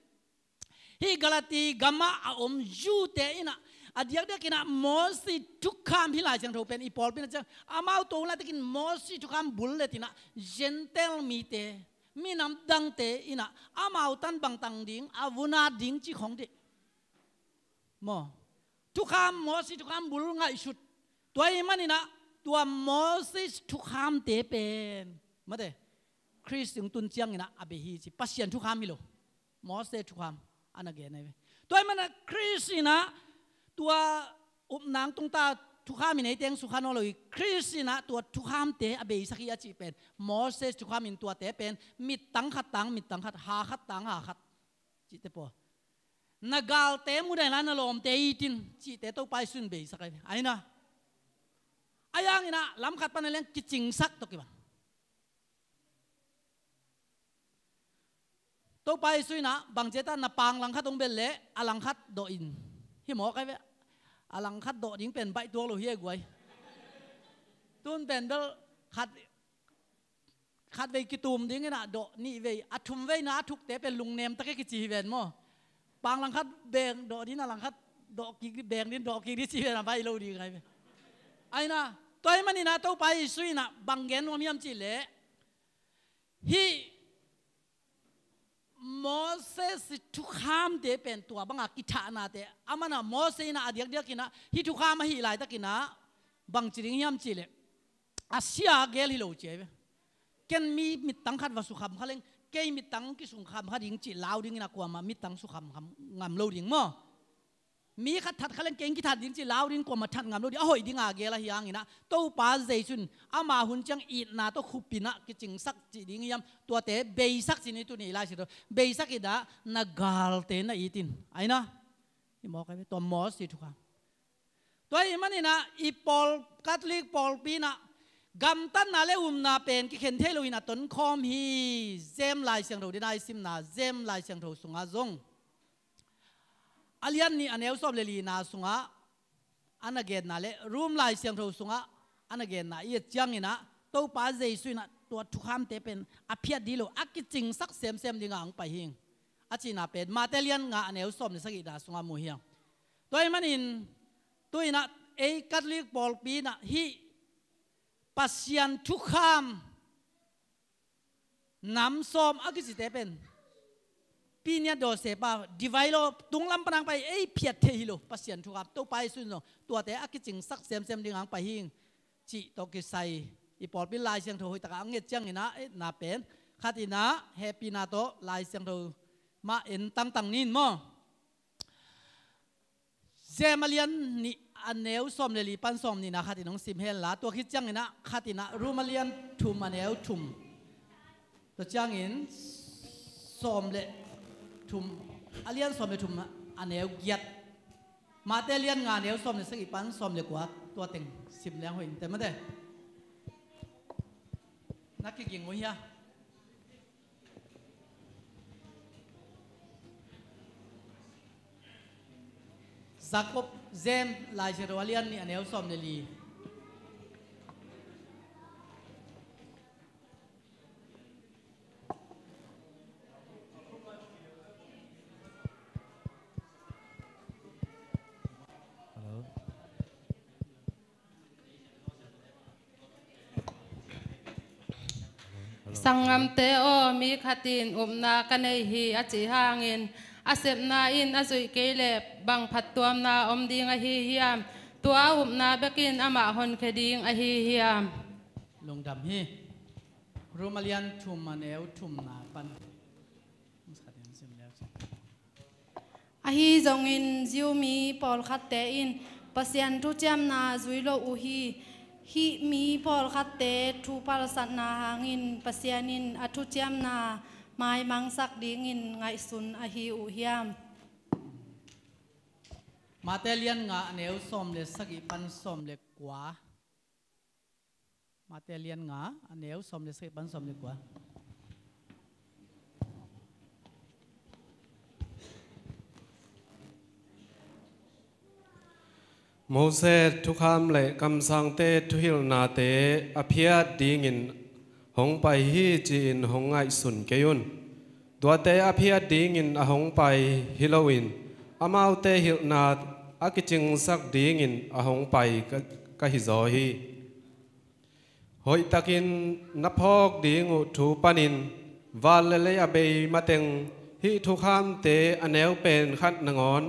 hih Galati gam ah a om Jew-te in ah a diakdiak in ah Mosi thukham, hih Lai Siangtho pen i pawlpi in ah ciang amau tua hun laitakin Mosi thukham bul let in ah Gentile mite, minam dangte in ah amau tan bang tang ding, a vun at ding ci khong dih. Maw? Thukham, Mosi thukham bul ngaihsut. Tua ahih manin ah tua Moses thukhamte pen, mate, Khrist hong tun ciangin ah a bei hi ci. Pasian thukham hi lo. Moses thukham a na gen ahi ve. Tua ahih manin ah Khrist in ah tua upna hong tung ta, thukham in ei teng sukha nawn lo hi. Khrist in ah tua thukhamte a beisak hi a cih pen Moses thukham in tuate pen mittang khat tang mittang khat, ha khat tang ha khat cihte pawl. Na galte mudah inla na lawmte it in cihte Topa Jesu in beisak ahi ve. Aina. Ahi hangin ah lam khat pan a leng kicingsak tawh kibang. Topa Jesu in ah bang ci hiam, na pang langkhat hong bel leh a langkhat dawh in. Hi mawk ahi ve. A langkhat dawh ding pen baih tuak lo hi e guai. Tun pen bel khat khatvei kitum ding in ah dawh nih vei, a thum veina a thukte pen lungnem tak e kici hi ven maw. Pang langkhat beng dawh ding, a langkhat dawh kik, beng ding dawh kik ding ci ven a baih lo ding ahi ve. Aina, tua ahih manin ah Topa Jesu in ah bang gen nuam hiam cih leh, hih Moses thukhamte pen tua banga kithahnate, aman ah Moses in ah a diakdiak in ah hih thukham ahih laitakin ah bang ci ding hiam cih leh, a sia gel hi lo ci ahi ve. Ken mi mittang khat va sukham kha leng, kei mittang kisung kham kha ding cih lau ding in ah kuamah mittang sukham kham ngam lo ding maw. Mi khat that kha leng kei kithat ding cih lau ding kuamah that ngam lo ding, a hoih ding a gel ahi hangin ah Topa Jesu in ama hun ciang itna tawh khupin ah kicingsak cih ding hiam, tuate beisak ci ni tuni i Lai Siangtho. Beisak in ah na galte na it in. Aina. Hi mawk ahi ve, tua Moses thukham. Tua ahih manin ah i pawl, Catholic pawlpi in ah gamtatna le upna pen kikhen thei lo in a tonkhawm hi. James Lai Siangtho dina i simna, James Lai Siangtho sungah zong a lian nih a neu sawm le lina sungah a na genna le Rom Lai Siangtho sungah a na genna i et ciangin ah Topa Jesu in ah tua thukhamte pen a phiat dih lo, a kicingsak semsem dingah hong pai hi ing. A cihna pen Mate lian nga a neu sawm le sagihna sungah mu hi ing. Tua ahih manin tu in ah ei Catholic pawlpi in ah hih Pasian thukham nam sawm a kicite pen Piniat Dawsepa, Divine Law, tunglam pan hong pai ei phiat thei hi lo, Pasian thukham, Topa Jesu in zong tuate a kicingsak semsem dingah hong pai hi ing cih tawh kisai i pawlpi Lai Siangtho hoih takah a nget ciangin ah, eh, na pen khat in ah hehpihna tawh Lai Siangtho mah en tangtang ni in maw. James a lian nih a neu sawm le li pan sawm nihna khat in hong sim hen la, tua khit ciangin ah khat in ah Rom a lian thum a neu thum. Tua ciangin sawm le thum, a lian sawm le thum a neu giat. Mate lian nga a neu sawm le sagih pan sawm le kua, tua teng sim leng hoih in te mate. Na kiging uh hia? Jakob, James Lai Siangtho a lian nih a neu sawm le li. Hello. Sanggamte aw, mi khat in upna ka nei hi a cih hangin a sepna in a zuih kei leh bang phattuamna om ding ahi hiam? Tua upna bekin amah honkhia ding ahi hiam? Lungdam hi. Rom a lian thum a neu thumna pan. Ahi zongin Jew mi pawlkhatte in Pasian thuciamna zui lo uh hi. Hih mi pawlkhatte thu palsatna hangin Pasian in a thuciamna maimangsak dingin ngaihsun ahi uh hiam? Mate lian nga, a neu sawm le sagih pan sawm le kua. Mate lian nga, a neu sawm le sagih pan sawm le kua. Moses thukham le kamsangte thuhilhnate a phiat dingin hong pai hi, ci-in hong ngaihsun kei un. Tuate a phiat dingin a hong pai hi loin, amaute hilhna a kicingsak dingin a hong pai ka, ka hizaw hi. Hoihtakin na phawk ding uh thu panin, van le lei a bei mateng hih thukhamte a neu pen khat nangawn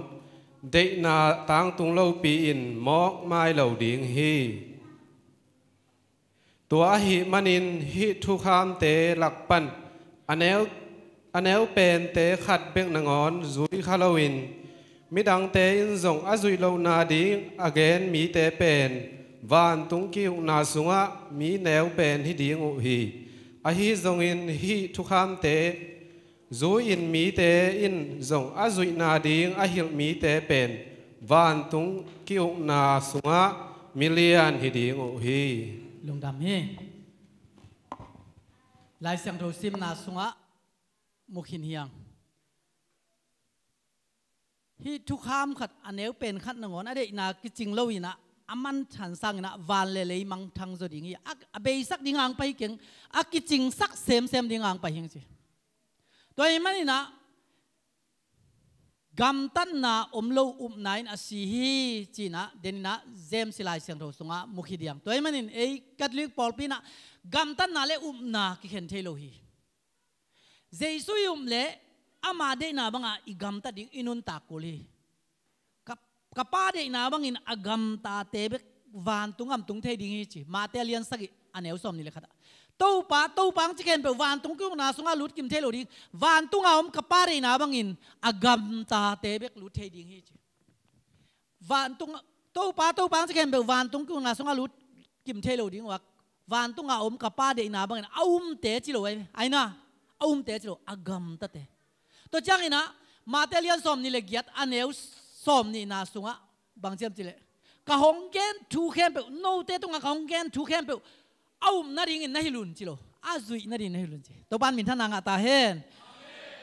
deihna tangtung lopi-in mawkmai lo ding hi. Tua ahih manin hih thukhamte lak pan a neu, a neu pente khat bek nangawn zui kha loin, midangte in zong a zuih lohna ding a gen mite pen vantung ki-ukna sungah mi neu pen hi ding uh hi. Ahi zongin hih thukhamte zui-in mite in zong a zuihna ding a hilh mite pen vantung ki-ukna sungah milian hi ding uh hi. Lungdam hi. Lai Siangtho simna sungah mu khin hi hang. Hih thukham khat a neu pen khat nangawn a deihna kicing loinah, a mangthang sanginah van le lei mangthang zaw ding hi. A, a beisak ding hang pai hi keng, a kicingsak semsem ding hang pai hi hang ci. Tua ahih maninah gamtatna om lo upna in a si hi, ci-inah deninah James Lai Siangtho sungah mu khin hi hang. Tua ahih manin ei Catholic pawlpi inah gamtatna le upna kikhen thei lo hi. Jesu i up leh ama deihna bangah i gamtat ding i nuntak kul hi. Ka, ka Pa deihna bangin a gamtate bek vantung gam tung thei ding hi ci. Mate lian sagih a neu sawm nih le khatah. Topa, Topa hong ci khempeuh vantung ki-ukna sungah lut kim thei lo ding. Vantung a om ka Pa deihna bangin a gamtate bek lut thei ding hi ci. Vantung, Topa, Topa hong ci khempeuh vantung ki-ukna sungah lut kim thei lo ding uh a, vantung a om ka Pa deihna bangin a umte ci lo ai ve. Aina, a umte ci lo, a gamtate. Tua cianginah Mate lian sawm nih le giat a neu sawm nihna sungah bang ci hiam cih leh, ka hong gen thu khempeuh, note tungah ka hong gen thu khempeuh a up nadingin na hilh un ci lo, a zuih nadingin na hilh un ci. Topa in minthanna ngah ta hen.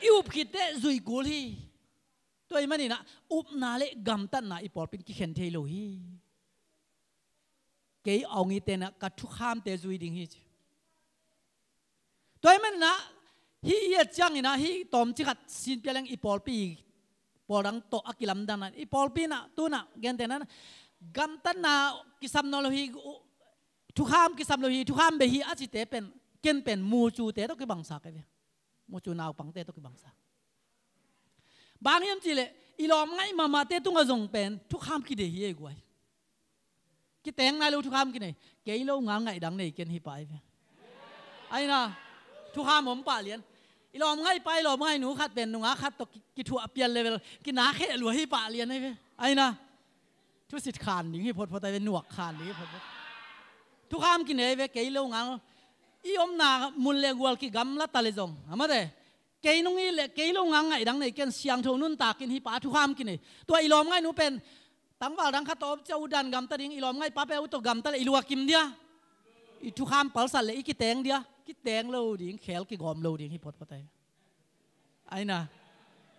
I up khit teh zuih kul hi. Tua ahih maninah upna le gamtatna i pawlpi in kikhen thei lo hi. Kei a ong i tenah ka thukhamte zui ding hi ci. Tua ahih maninah hih i et cianginah hih tawmcik khat sin pia leng i pawlpi, pawl dang tawh a kilamdanna i pawlpi inah tunah gentehna, gamtatna kisam nawn lo hi, thukham kisam lo hi, thukham bei hi a cite pen, ken pen mucute tawh kibangsa ka hi ve. Mucu naupangte tawh kibangsa. Bang hiam cih leh i lawmngaih mahmahte tungah zong pen thukham kinei hi ei guai. Kiteng nai lo thukham kinei. Kei lo ngal ngaih dang nei ken hi pah ei ve. Aina, thukham om pah lian. I lawmngaih pa, i lawmngaih nu khat pen nungak khat tawh ki, kithuah pian level kinakheh lua hi pah lian ei ve. Aina, thusit khan ding hi photphot ei ve, nuak khan ding hi photphot. Thukham kinei ei ve, kei lo ngal. I omna mun le gual kigamla ta le zong, a mate, kei nung i le kei lo ngal ngaih dang nei ken, siangtho nuntakin hi pah thukham kinei. Tua i lawmngaih nu pen tangval dang khat tawh om ciah u dan gamta ding, i lawmngaih pa pen u tawh gamta le i lua kim dia. I thukham palsat le i kiteng dia. Kiteng lo ding, khel kigawm lo ding hi photphot ei. Aina.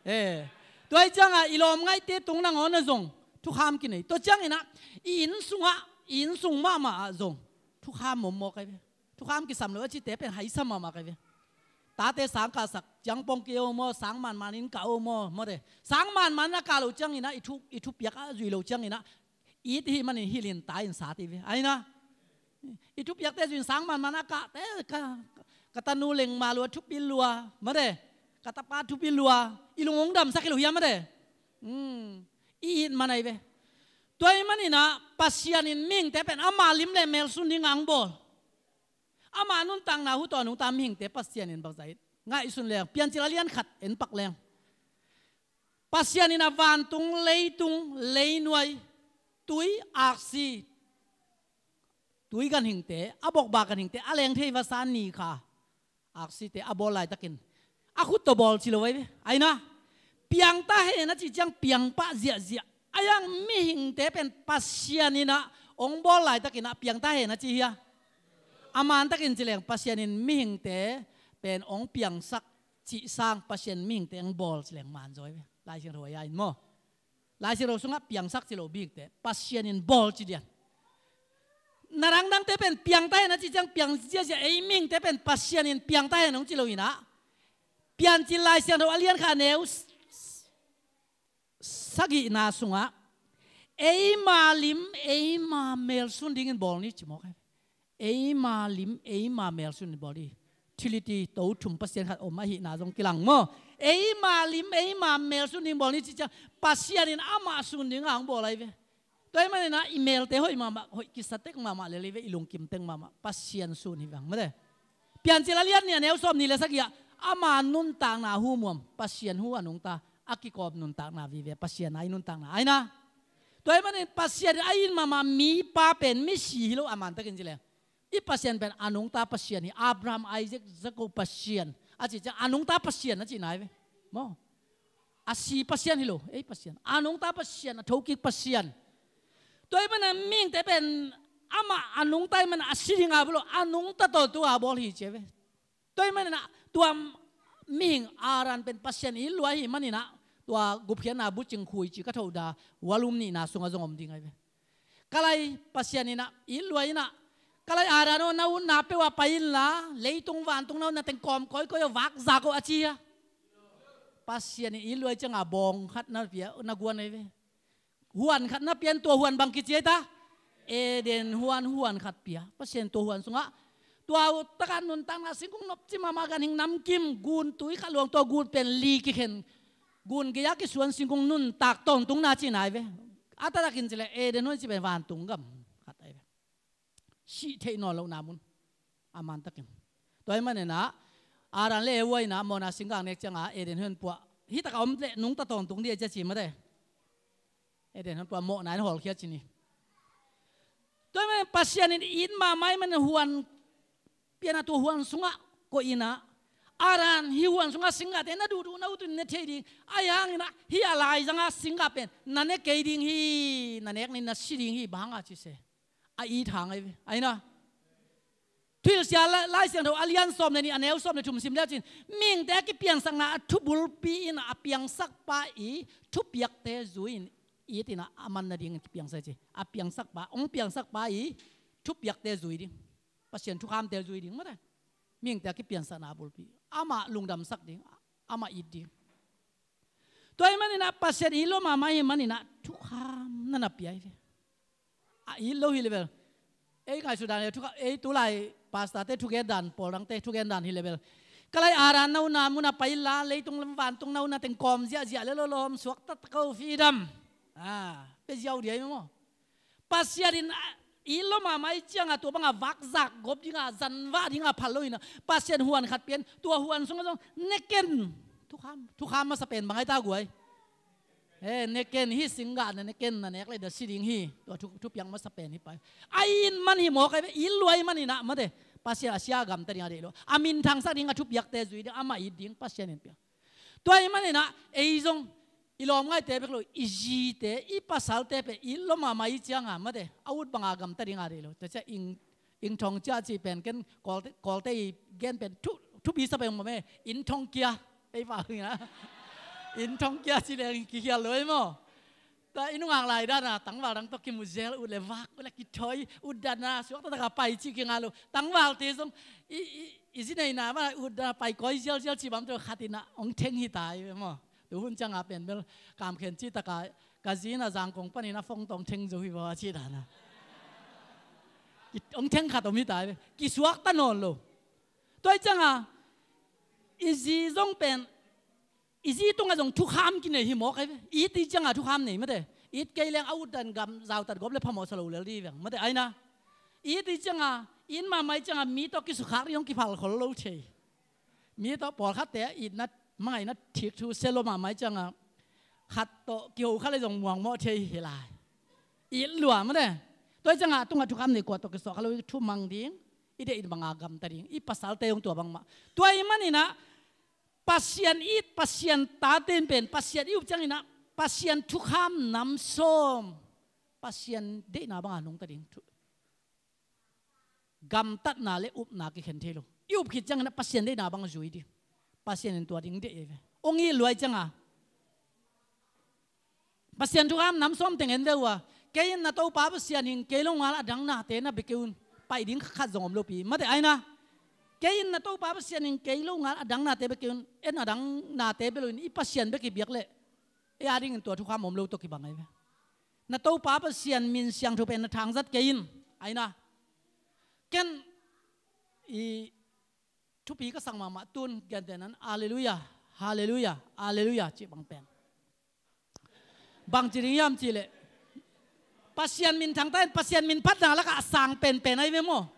Eh. Tua ahih ciangah i lawmngaihte tung nangawn ah zong thukham kinei. Tua cianginah i inn sungah, i inn sung mahmah ah zong thukham om mawk ei ve. Thukham kisam lo a cite pen haisa mahmah ka hi ve. Tate sang kahsak ciang pong kei o maw, sang manman in kah o maw, mawte. Sang manman a kah lo cianginah i thu, i thupiak a zuih lo cianginah it hih manin hilhin ta in sat hi ve. Aina, i thupiakte zuih in sang manman a kahte ka, ka tanu lengmah lua, thupil lua, mawte. Ka tapa thupil lua, i lung hong damsak hi lo hiam mawte. Hmm. I it man ahi ve. Tua ahih maninah Pasian in mihingte pen ama lim le mel sun ding a hong bawl. Ama nuntakna uh tawh a nungta mihingte Pasian in bangzah it? Ngaihsun leng, Piancil a lian khat en pak leng. Pasian in a vantung, leitung, leinuai, tui, aksi, tui ganhingte, a bokbak ganhingte, a leng thei vasa ni kha, aksite a bawl laitakin a khut tawh bawl ci lo ahi ve. Aina, piangta hen a cih ciang piangpah ziahziah. Ahi hang mihingte pen Pasian in ah hong bawl laitakin ah piangta hen a ci hi a. A mantakin ci leng Pasian in mihingte pen hong piangsak cih sang Pasian mihingte hong bawl ci leng man zaw ahi ve. Lai Siangtho a in maw? Lai Siangtho sungah piangsak ci lo bikte, Pasian in bawl ci dian. Na dangdangte pen piangta hen a cih ciang piang ziahziah, ei mihingte pen Pasian in piangta hen hong ci lo in ah. Piancil Lai Siangtho a lian khat a neu s-, s-, sagihna sungah eima lim, eima mel sun dingin bawl ni ci mawk ahi. Eima lim, eima mel sun ding bawl ni. Trinity, to thum Pasian khat om ahihna zong kilang maw? Eima lim, eima mel sun ding bawl ni ci ciang Pasian in amah sun ding a hong bawl ahi ve. Tua ahih manin ah i melte hoih mahmah, hoih kisa tek mahmah lel hi ve, i lungkim tek mahmah. Pasian sun hi vang mate. Piancil a lian nih a neu sawm nih le sagih ah ama nuntakna hu muam, Pasian hu a nungta, a kikawm nuntakna vive, Pasian a i nuntakna aina. Tua ahih manin Pasian a it mahmah mipa pen misi hi lo a mantakin ci leng. I Pasian pen a nungta Pasian hi, Abraham, Isaac, Jacob Pasian a cih ciang a nungta Pasian a cihna hi ve. Maw? A si Pasian hi lo, ei Pasian. A nungta Pasian, a thokik Pasian. Tua ahih manin mihingte pen amah a nungta ahih manin a si ding a bawl lo, a nungta tawntung a bawl hi ci ve. Tua ahih manin ah tua mihing Adam pen Pasian it lua ahih manin ah tua gupkhiatna bucing khuici ka thohda volume nihna sungah zong om ding ahi ve. Ka lai Pasian in ah it lua in ah, ka lai Adam aw, na utna peuh ah pai inla, leitung vantung na utna teng kawm kawikawi aw, vakzak aw a ci a. Pasian in it lua ciangah bawng khat na pia, na guan ahi ve. Huan khat na pia in, tua huan bang kici ahi ta? Eden huan, huan khat pia. Pasian tua huan sungah tua takah nuntakna singkung nopci mahmah, ganhing namkim, gun tui khat luang, tua gun pen li kikhen, gun gei-a kisuan singkung nuntak tawntungna cihna ahi ve. A taktakin ci leh Eden huan cih pen vantung gam khat ahi ve. Sih theih nawn lohna mun a mantakin. Tua ahih manin ah Adam le Eva in ah mawhna singgah nek ciangah Eden huan puah, hih takah om leh nungta tawntung ding a ci a ci mate. Eden huan puah mawhna in hawlkhia ci ni. Tua ahih manin Pasian in it mahmah ahih manin huan pian a, tua huan sungah koih in ah, Adam, hih huan sungah singgahte na duhduh na ut un ne thei ding. Ahi hangin ah hih a laizangah singgah pen na ne kei ding hi, na nek ni, na si ding hi, bang hangah ci se. A it hang ahi ve. Aina, Thuhilhsia Lai, Lai Siangtho a lian sawm le nih a neu sawm le thum sim le cin, mihingte a kipiansakna a thubulpi in a piangsakpa i thupiakte zui in it in ah a man nading kipiangsak ci. A piangsakpa, hong piangsakpa i thupiakte zui ding, Pasian thukhamte zui ding mate. Mihingte a kipiansakna a bulpi, amah lungdamsak ding, amah it ding. Tua ahih manin ah Pasian it lua mahmah ahih manin ah thukham na na pia hi ve. A it lo hi leh bel, ei ngaihsutdan leh thukham, ei tulai pastorte thugendan, pawl dangte thugendan hi leh bel, ka lai Adam na utna mun ah pai inla, leitung vantung na utna teng kawm ziahziah le lawlawm suakta ta ko, freedom. A, pia ziau dia hi maw? Pasian in a it lua mahmah ahih ciangah tua bangah vakzak gop dingah, zanvah dingah phal lo in ah, Pasian huan khat pia in, tua huan sungah zong ne ken. Thukham, thukham masa pen bang ahi ta guai? E, ne ken, hih singgah na ne ken, na nek leh da si ding hi. Tua thu, thupiak masa pen hi pai. A it man hi mawk ahi ve, it lua ahih manin ah mate. Pasian a sia a gamta ding a deih lo, a minthangsak ding, a thupiakte zui ding, amah it ding Pasian in pia. Tua ahih manin ah ei zong i lawmngaihte bek lo, i zite, i pasalte pen it lua mahmah ahih ciangah mate, a ut banga gamta dinga deih lo. Tua ciah ing, ing thong cia cih pen ken Kawlte, Kawlte i gen pen thu, thupi sa pen mawk e, inn thong kia. Ei pa hong ina, inn thong kia ci leng kikhial lo ei maw? Tua i nungak lai dana tangval dang tawh kimu zel, ut le vak, ut le kithawi, ut dana suakta taka pai cih kinga lo. Tangvalte zong i, i, i zi neina mah ut dana pai kawi zialzial cih bang tua khat ina hong theng hi ta hi ve maw? Tu hun cianga pen bel kam khen cih taka ka zi ina Zangkong panin a phone tawh hong theng zo hi vaw a cih dana. Hong theng khat om hi ta hi ve. Kisuakta nawn lo. Tua hi cianga i zi zong pen i zi tungah zong thukham kinei hi mawk ahi ve. It i cianga thukham nei mate. It kei leng a utdan gam zautat gop le phamawh sa lo lel dih veng mate aina. It i cianga, it mahmah i cianga mi tawh kisukhak dih hong kiphal khol lo thei. Mi tawh pawlkhatte itna mangaihna thik thu sia lua mahmah i cianga khat tawh kiho kha le zong muangmawh thei hi lai. It lua mate. Tua i cianga tungah thukham nei, kua tawh kisuak kha lo, i thumang ding, i deih banga gamta ding, i pasalte hong tua bangmah. Tua i maninah Pasian it, Pasian tate in pen Pasian i up ciangin ah Pasian thukham nam sawm, Pasian deihna banga nungta ding thu, gamtatna le upna kikhen thei lo. I up khit ciangin ah Pasian deihna bang zui ding. Pasian in tua ding deih ei ve. Ong it luai cianga Pasian thukham nam sawm teng en ve uh a, kei in na Topa Pasian in kei lo ngal a dang nate na bia kei un. Paih ding khat zong om lopi mate, aina. Kei in na Topa Pasian in kei lo ngal a dang nate bia kei un. En a dang nate bia lo in i Pasian bia kibiak leh ei a dingin tua thukham om lo tawh kibang ei ve. Na Topa Pasian min siangtho pen na thangzat kei in, aina. Ken i thupi ka sak mahmah tun gentehna in, Alleluia, Halleluia, Alleluia cih bang pen bangci ding hiam cihleh Pasian min thangta in Pasian min phatna lakah a sang penpen ahi ve maw?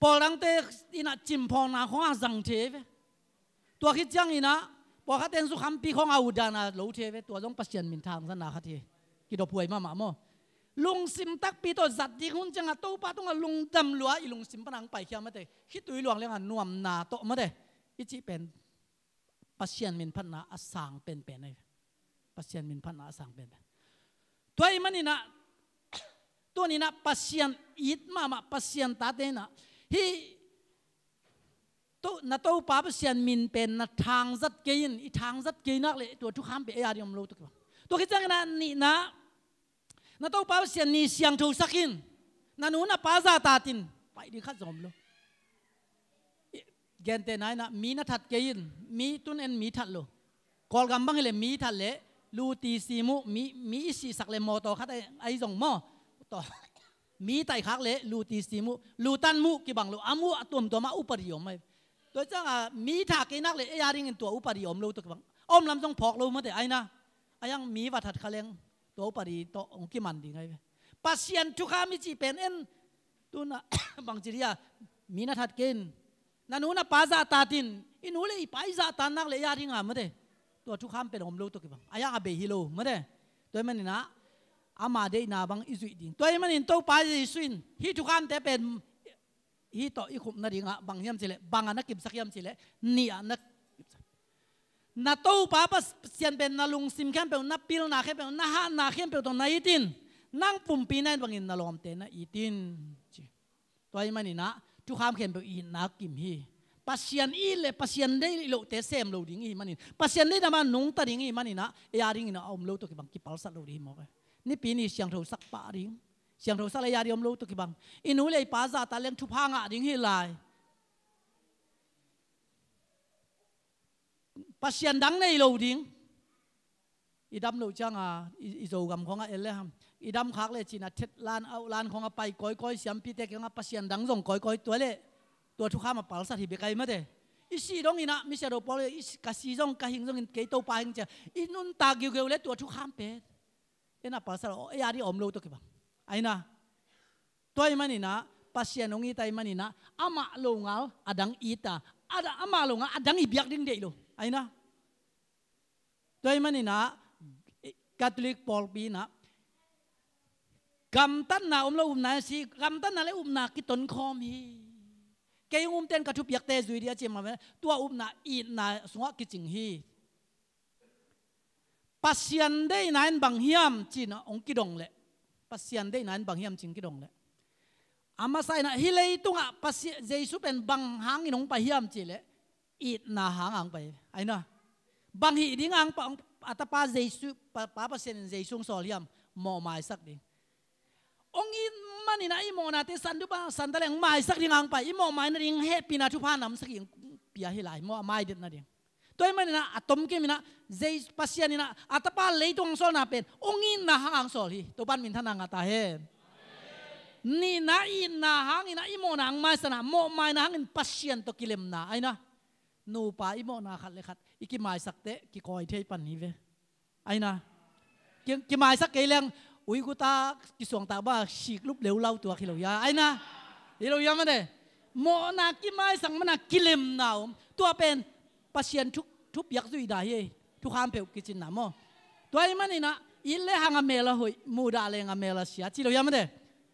Pawl dangte in ah cimphawkna khawngah zang thei ve. Tua khit ciangin ah pawlkhatte in zukhampi khawngah uh dana lo thei ve. Tua zong Pasian min thangzatna khat hi. Kidophuai mahmah maw? Lungsim takpi tawh zat ding hun ciangah Topa tungah lungdam lua i lungsim pana ang paikhia mate. Khitui luang liangah nuamna tawh mate i cih pen Pasian min phatna a sang penpen ahi. Pasian min phatna a sang penpen. Tua ahih maninah tuninah Pasian it mahmah Pasian tate inah hih na Topa Pasian min pen na thangzat kei in, i thangzat kei nak leh tua thukham pen ei a ding om lo tuk hi bang. Tua khit cianginah nihna na Topa Pasian ni siangthosak in. Na nu na pa zahtatin paih ding khat zong om lo. Gentehna inah mi na that kei in, mi tun en mi that lo. Kawlgam bang hileh mi that leh luti sim uh, mi, mi i sihsak leh mawtaw khat ahi zong maw? Mi taihkhak leh luti sim uh, lutan muh kibang lo, a muh a tuamtuam ah upadi om ahi. Tua ciangah mi tha kei nak leh ei a dingin tua upadi om lo tuk hi bang. A om lam zong phawk lo mate aina. A hiang mi va that kha leng tua upadi tawh hong kiman ding ahi ve. Pasian thukham i cih pen en. Tuna bangci dia mi na that kei in. Na nu na pa zahtatin, i nu le i pa i zahtan nak leh ei a dinga mate tua thukham pen om lo tuk hi bang. A hiang a bei hi lo mate. Tua ahih maninah ama deihna bang i zuih ding. Tua ahih manin Topa Jesu in hih thukhamte pen hih tawh i khupna dingah bang hiam cihleh, bangah na kimsak hiam cihleh, nihah na kimsak. Na Topa Pasian pen na lungsim khempeuh, na pilna khempeuh, na hatna khempeuh tawh na it in, nang pumpi na it bangin na lawmte na it in ci. Tua ahih maninah thukham khempeuh itna kim hi. Pasian it le Pasian deih lohte sem lo ding i hih manin, Pasian deihna bang nungta ding i hih maninah ei a dingin a om lo tuk hi bang, kipalsat lo ding hi mawk e. Nipi ni siangthosak pah ding. Siangthosak le ei a ding om lo tuk hi bang. I nu le i pa zahta leng thupha ngah ding hi lai. Pasian dang nei lo ding. I dam loh cianga i, i Zogam khawngah en le ham, i dam khak le cinah thetlan auhlan khawngah pai kawikawi, siampite kiangah Pasian dang zong kawikawi, tua le tua thukham a palsat hi bek ahi mate. I sih donginah misia do pawl i si, ka si zong ka hing zongin kei Topa hing cia i nuntak giugeu le tua thukham pen ei na palsat aw, ei a ding a om lo tuk hi bang. Aina. Tua ahih maninah Pasian hong it ahih maninah amah longal a dang it a, amah longal a dang i biak ding deih lo. Aina. Tua ahih maninah Catholic pawlpi inah gamtatna om lo upna a si, gamtatna le upna kitonkhawm hi. Kei hong umten ka thupiakte zui dih a ci mah tua upna itna sungah kicing hi. Pasian deihna in bang hiam cin hong kidong leh, Pasian deihna in bang hiam cin kidong leh, a masa inah hih leitungah Pasian, Jesu pen bang hangin hong pai hiam cihleh itna hang hang pai. Aina. Bang hih ding hang pa, a tapa Jesu, pa, pa Pasian in Jesu hong sawl hiam? Mawhmaisak ding. Hong it maninah i mawhnate san dupa san taleng maisak ding hang pai, i mawhmai nading hehpihna thupha namsak in pia hi lai maw, a mai det nading. Tua ahih maninah a tomkim inah Jesu Pasian inah a tapa leitung hang sawlna pen hong itna hang hang sawl hi. Topan minthanna ngah ta hen. Nihna itna hanginah i mawhna hang maisanah mawhmaina hangin Pasian tawh kilemna aina. Nupa i mawhna khat le khat i kimaisak teh kikawi thei pan hi ve. Aina. Ki, kimaisak kei leng uiguta kisuangtak ba siklup leulau tuak hi lo hia. Aina. Hi lo hia mate. Mawhna kimaisak mana kilemna om. Tua pen Pasian thu, thupiak zuihna hi. Thukham peuh kicinna maw. Tua ahih maninah it le hang a mel a hoih, mudah leng a mel a sia ci lo hia mate.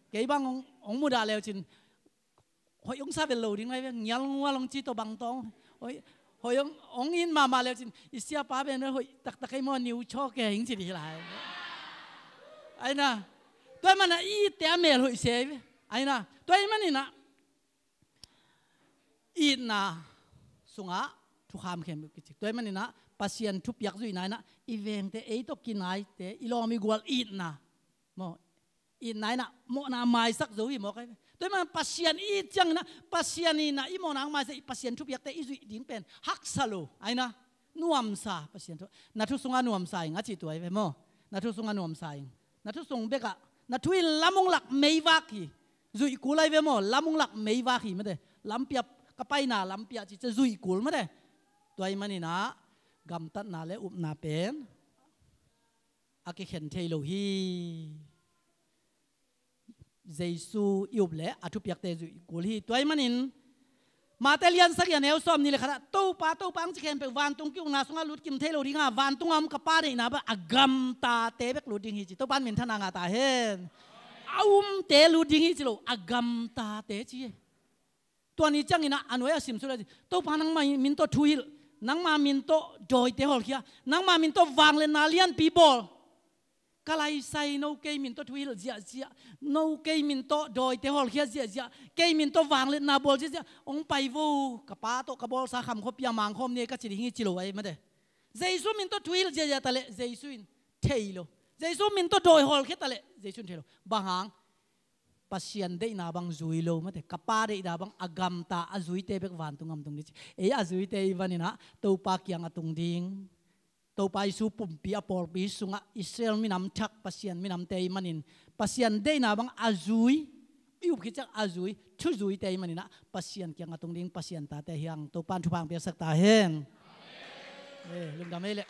Kei bang hong, hong mudah leu cin hoih hong sa vel lo ding lai ve, ngialngual hong ci tawh bang tawng. Hoih, Hoih hong, hong it mahmah leu cin, i siapa pen hoih taktak ei maw, niu chaw keng ci dih lai. Aina, tua ahih manin ah i itte a mel hoih se ei ve. Aina, tua ahih manin ah itna sungah thukham khempeuh kici. Tua ahih manin ah Pasian thupiak zuihna in ah i vengte, ei tawh kinaite, i lawm i gual itna maw, itna in ah mawhna maisak zo hi maw kai ve. Tua ahih manin Pasian i it ciangin ah, Pasian in ah i mawhna hong maisak, i Pasian thupiakte i zuih ding pen haksa lo. Aina, nuamsa, Pasian thu, na thu sungah nuamsa ing a cih tua hi ve maw. Na thu sungah nuamsa ing. Na thu sung bekah, na thu in lam hong lak meivak hi. Zuih kul ahi ve maw, lam hong lak meivak hi mate. Lampi ah, ka paina lampi ah ci ciang zuih kul mate. Tua ahih manin ah gamtatna le upna pen a kikhen thei lo hi. Jesu i up leh a thupiakte zuih kul hi. Tua ahih manin Mate lian sagih a neu sawmnih le khat ah, Topa, Topa hong ci khempeuh vantung ki-ukna sungah lut kim thei lo ding a, vantung a om ka Pa deihna bang a gamtate bek lut ding hi ci. Topa in minthanna ngah ta hen. A umte lut ding hi ci lo, a gamtate ci hi. Tua ni ciangin ah a nuai a simsuk leh ci, Topa, nangma min tawh thuhilh, nangma min tawh dawite hawlkhia, nangma min tawh vangliatna lianpi bawl. Ka laisai no kei min tawh thuhilh ziahziah, no kei min tawh dawite hawlkhia ziahziah, kei min tawh vangliatna bawl ziahziah hong pai vo, ka Pa tawh ka bawlsa kham khuapi a mangkhawm ni ka ci ding hi ci lo ahi mate. Jesu min tawh thuhilh ziahziah ta leh Jesu in thei lo. Jesu min tawh dawi hawlkhia ta leh Jesu in thei lo. Bang hang? Pasian deihna bang zui lo mate. Ka Pa deihna bang a gamta, a zuite bek vantung a om tung ding ci. Ei a zuite i vanin ah Topa kiang a tung ding. Topa Jesu pumpi a pawlpi sungah Israel minam thak, Pasian minamte i manin Pasian deihna bang a zui, i up khit ciang a zui, thuzuite i manin ah Pasian kiang a tung ding Pasian tate hi hang. Topa in thupha hong piaksak ta hen. Eh, lungdam ei leh.